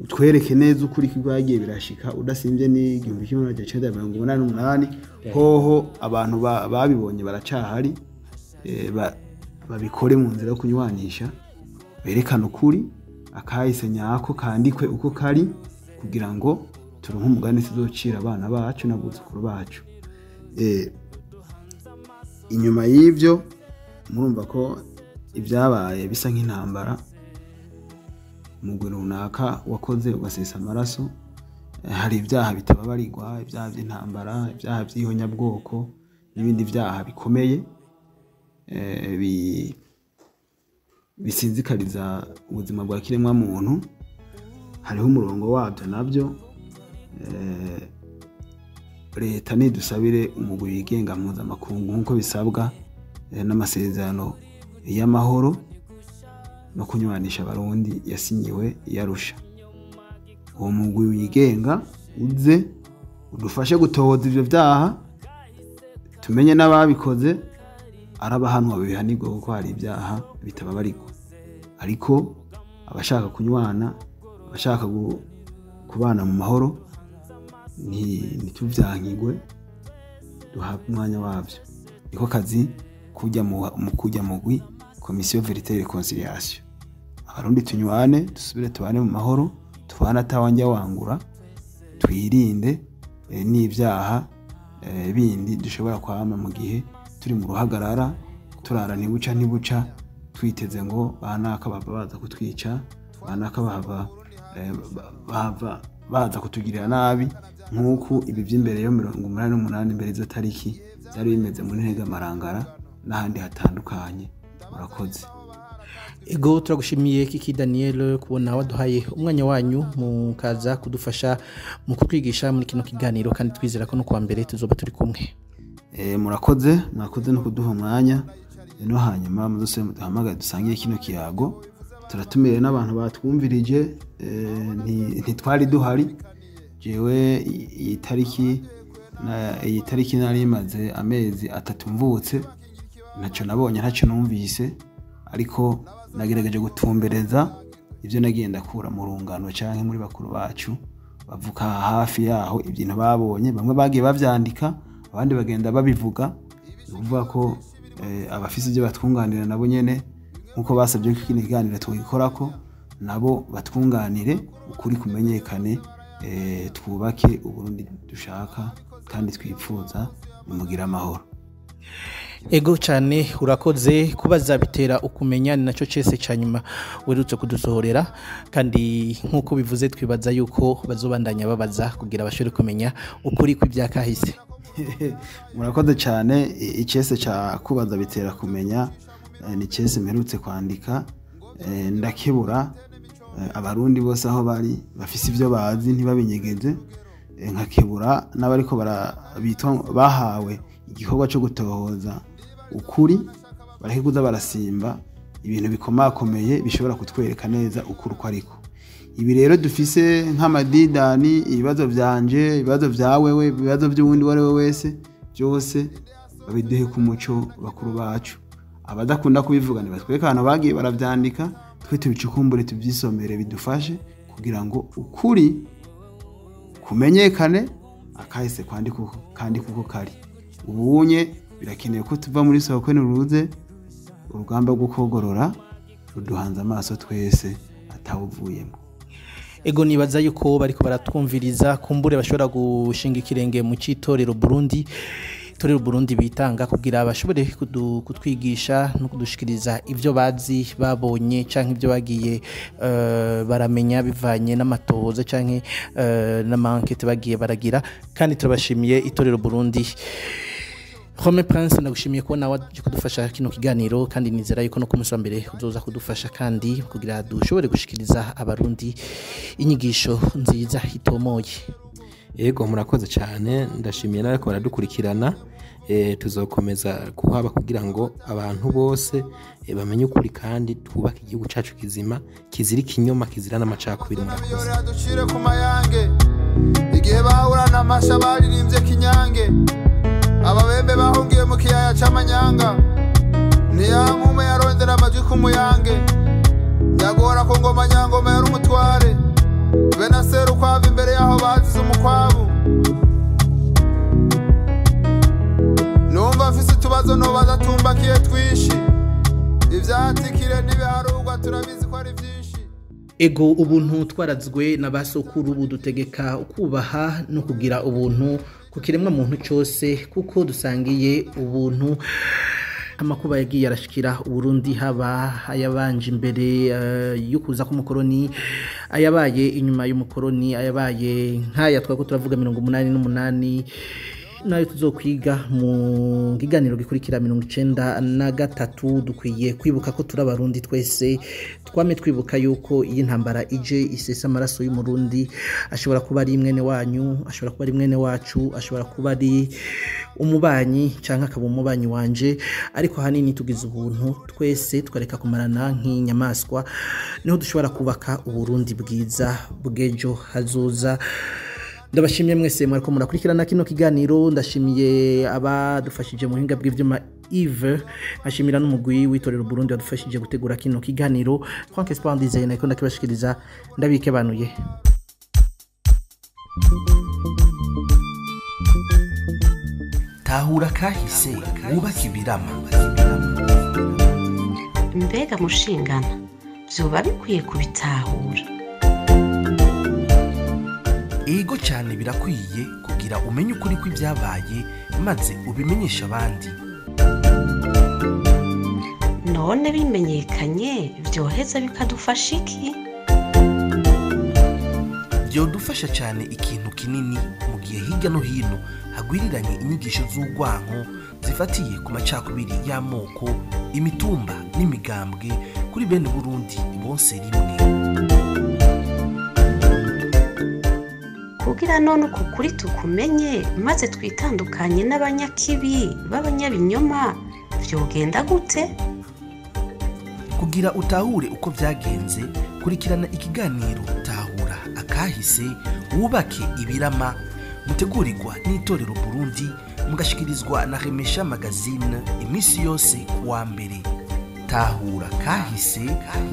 utwereke neza ukuri k'ibyagiye birashika udasimvye ni 1988. Hoho abantu babibonye baracahari, babikore mu nzira yo kunywanisha, berekane ukuri akahise nyako kandikwe uko kari, kugira ngo turonke umugani tuzocira abana bacu n'abuzukuru bacu. Inyuma y'ivyo murumva ko ibyabaye bisa nk'intambara, umugwi runaka wakoze ugasesa amaraso. Hari ibyaha bitababarirwa, ibyaha by'intambara, ibyaha by'ihonyabwoko n'ibindi byaha bikomeye bisinzikariza ubuzima bwa kiremwa muntu. Hariho umurongo wabyo nabyo. Leta nidusabire umugwi wigenga mpuzamakungu nk'uko bisabwa n'amasezerano y'amahoro no kunywanisha Abarundi yasinyiwe i Arusha. Uwo mugwi wigenga uze udufashe gutohoza ivyo vyaha, tumenye n'ababikoze, arabahanwa bihanirwe kuko hari ibyaha bitababarirwa. Ariko abashaka kunywana, abashaka kubana mu mahoro, ntituvyankigwe, duhabwe umwanya wavyo. Niko kazi kujya mu kujya mugwi Commission Vérité et Réconciliation. Abarundi tunywane, dusubire tubane mu mahoro, tubane atawanja wangura, twirinde n'ibyaha bindi dushobora kwama mu gihe turi mu ruhagarara, turara ntibuca ntibuca, twiteze ngo banaka bava baza kutwica, banaka bava baza kutugirira nabi, nk'uko ibi by'imbere yo 88 imbere izo tariki byari bimeze muri Ntega Marangara n'ahandi hatandukanye. Murakoze. Ego, turagushimiye Kiki Daniel kubona waduhaye umwanya wanyu mukaza kudufasha mu kutwigisha muri kino kiganiro, kandi twizera ko no kuwa mbere tuzoba turi kumwe. Murakoze, mwakoze no kuduha umwanya. No hanyuma muzose muduhamagaye dusangire kino kiyago. Turatumiye n'abantu batwumvirije, ntitwari duhari. Jewe iyi tariki nari maze amezi 3 mvutse, ntacyo nabonye, ntacyo numvise, ariko nagerageje gutumbereza ibyo nagiye ndakura mu rungano canke muri bakuru bacu bavuka hafi yaho, ibintu babonye bamwe bagiye bavyandika, abandi bagenda babivuga. Ukuvuga ko abafise ibyo batwunganira nabo nyene, nkuko basabye ko kino kiganiro tugikorako, nabo batwunganire ukuri kumenyekane, twubake Uburundi dushaka kandi twipfuza. Nimugira amahoro. Ego cyane, urakoze. Kubaza bitera ukumenya, ni naco cese cyanyuma werutse kudusohorera, kandi nkuko bivuze twibaza yuko bazobandanya babaza kugira bashobore kumenya ukuri kw'ibyakahise. Murakoze cyane. Icese ca kubaza bitera kumenya ni cese mperutse kwandika. Ndakebura Abarundi bose aho bari bafise ivyo bazi ntibabinyegeze, nkakebura n'abariko barabitwa bahawe igikorwa cyo gutohoza ukuri, bareke kuza barasimba ibintu bikomakomeye bishobora kutwereka neza ukuri uko ariko. Ibi rero dufise nk'amadidani, ibibazo vyanje, ibibazo vya wewe, ibibazo by'uwundi wari we wese, byose babiduhe ku muco bakuru bacu. Abadakunda kubivuga nibatwereke ahantu bagiye baravyandika, twe tubicukumbure tuvyisomere, bidufashe kugira ngo ukuri kumenyekane, akahise kandi kuko kari. Ubunye birakenewe ko tuva muri soko n'uruze, urugamba rwo kogorora ruduhanze amaso twese atawuvuyemo. Ego, nibaza yuko bariko baratwumviriza, kumbure bashobora gushinga ikirenge mu citorero Burundi. Torero Burundi bitanga kugira bashobore kutwigisha no kudushikiriza ivyo bazi babonye canke ivyo bagiye baramenya bivanye n'amatohoza canke n'amankete bagiye baragira. Kandi turabashimiye Itorero Burundi. Rome Prince, ndagushimiye ko nawe waje kudufasha kino kiganiro, kandi nizera yuko no ku munsi wa mbere uzoza kudufasha kandi kugira dushobore gushikiriza abarundi inyigisho nziza itomoye. Yego, murakoze cyane, ndashimiye nawe ko baradukurikirana. Tuzokomeza kuhaba kugira ngo abantu bose bamenye ukuri kandi twubake igihugu cacu kizima kizira ikinyoma kizira n'amacakubiri. Murakoze. Ducire ku mayange igihe bahurana amasha baririmbye kinyange, ababembe bahungiye mu kiyaya c'amanyanga, ntiyankume yarondera amajwi ku muyange, yagora ku ngoma nyangoma yari umutware, bene Serukwavu imbere yaho bazize umukwabu. Numva mfise utubazo nobaza tumbakiye twishi, ivyatikire n'ibiharugwa turabizi ko ari vyinshi. Ego, ubuntu twarazwe na basokuru budutegeka kubaha no kugira ubuntu ku kiremwa muntu cyose, kuko dusangiye ubuntu. Amakuba yagiye arashikira Uburundi, haba ayabanje imbere y'ukuza k'umukoroni, ayabaye inyuma y'umukoroni, ayabaye nk'aya twako turavuga 88, nayo tuzokwiga mu kiganiro gikurikira 93. Dukwiye kwibuka ko turi abarundi twese, twame twibuka yuko iyi ntambara ije isesa amaraso y'umurundi, ashobora kuba ari mwene wanyu, ashobora kuba ari mwene wacu, ashobora kuba ari umubanyi canke akaba umubanyi wanje, ariko hanini tugize ubuntu twese twareka kumarana nk'inyamaswa, niho dushobora kubaka Uburundi bwiza bw'ejo hazoza. Ndabashimiye mwese mwariko murakurikirana kino kiganiro, ndashimiye abadufashije mu buhinga bw'ivyuma Yves, ashimira n'umugwi w'itorero Burundi wadufashije gutegura kino kiganiro. Frank Espoir Ndizeye nako ndakibashikiriza, ndabikebanuye. Tahura kahise wubake ibirama. Mbega mushingana vyoba bikwiye kubitahura? Ego cyane, birakwiye kugira umenye ukuri kw'ibyabaye maze ubimenyesha abandi. None bimenyekanye vyoheza bikadufasha iki? Byodufasha cyane ikintu kinini mu gihe hirya no hino hagwiriranye inyigisho z'urwanko zifatiye ku macakubiri y'amoko, imitumba n'imigambwe kuri bene Burundi bonse rimwe. Kugira none uku kuri tukumenye maze twitandukanye n'abanyakibi b'abanyabinyoma vyogenda gute? Kugira utahure uko vyagenze, kurikirana ikiganiro Tahura akahise wubake ibirama, mutegurirwa n'Itorero Burundi, mugashikirizwa na Remesha Magazine imisi yose kuwa mbere. Tahura kahise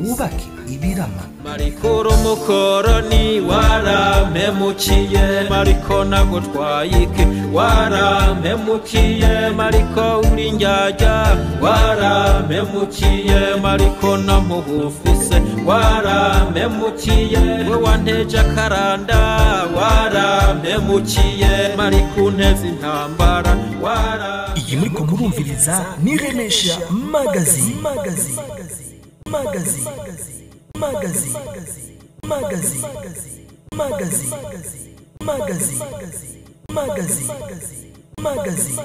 wubake ibirama. Mariko umukoroni warampemukiye, Mariko nagutwayike warampemukiye, Mariko uri njyajya warampemukiye, Mariko namuhufise warampemukiye, we wanteje akaranda warampemukiye, Mariko unteze intambara wara. Iyi muriko murumviriza ni Remesha Magazine. Magazine. Magazine. Magazine. Magazine. Magazine. Magazine. Magazine. Magazine.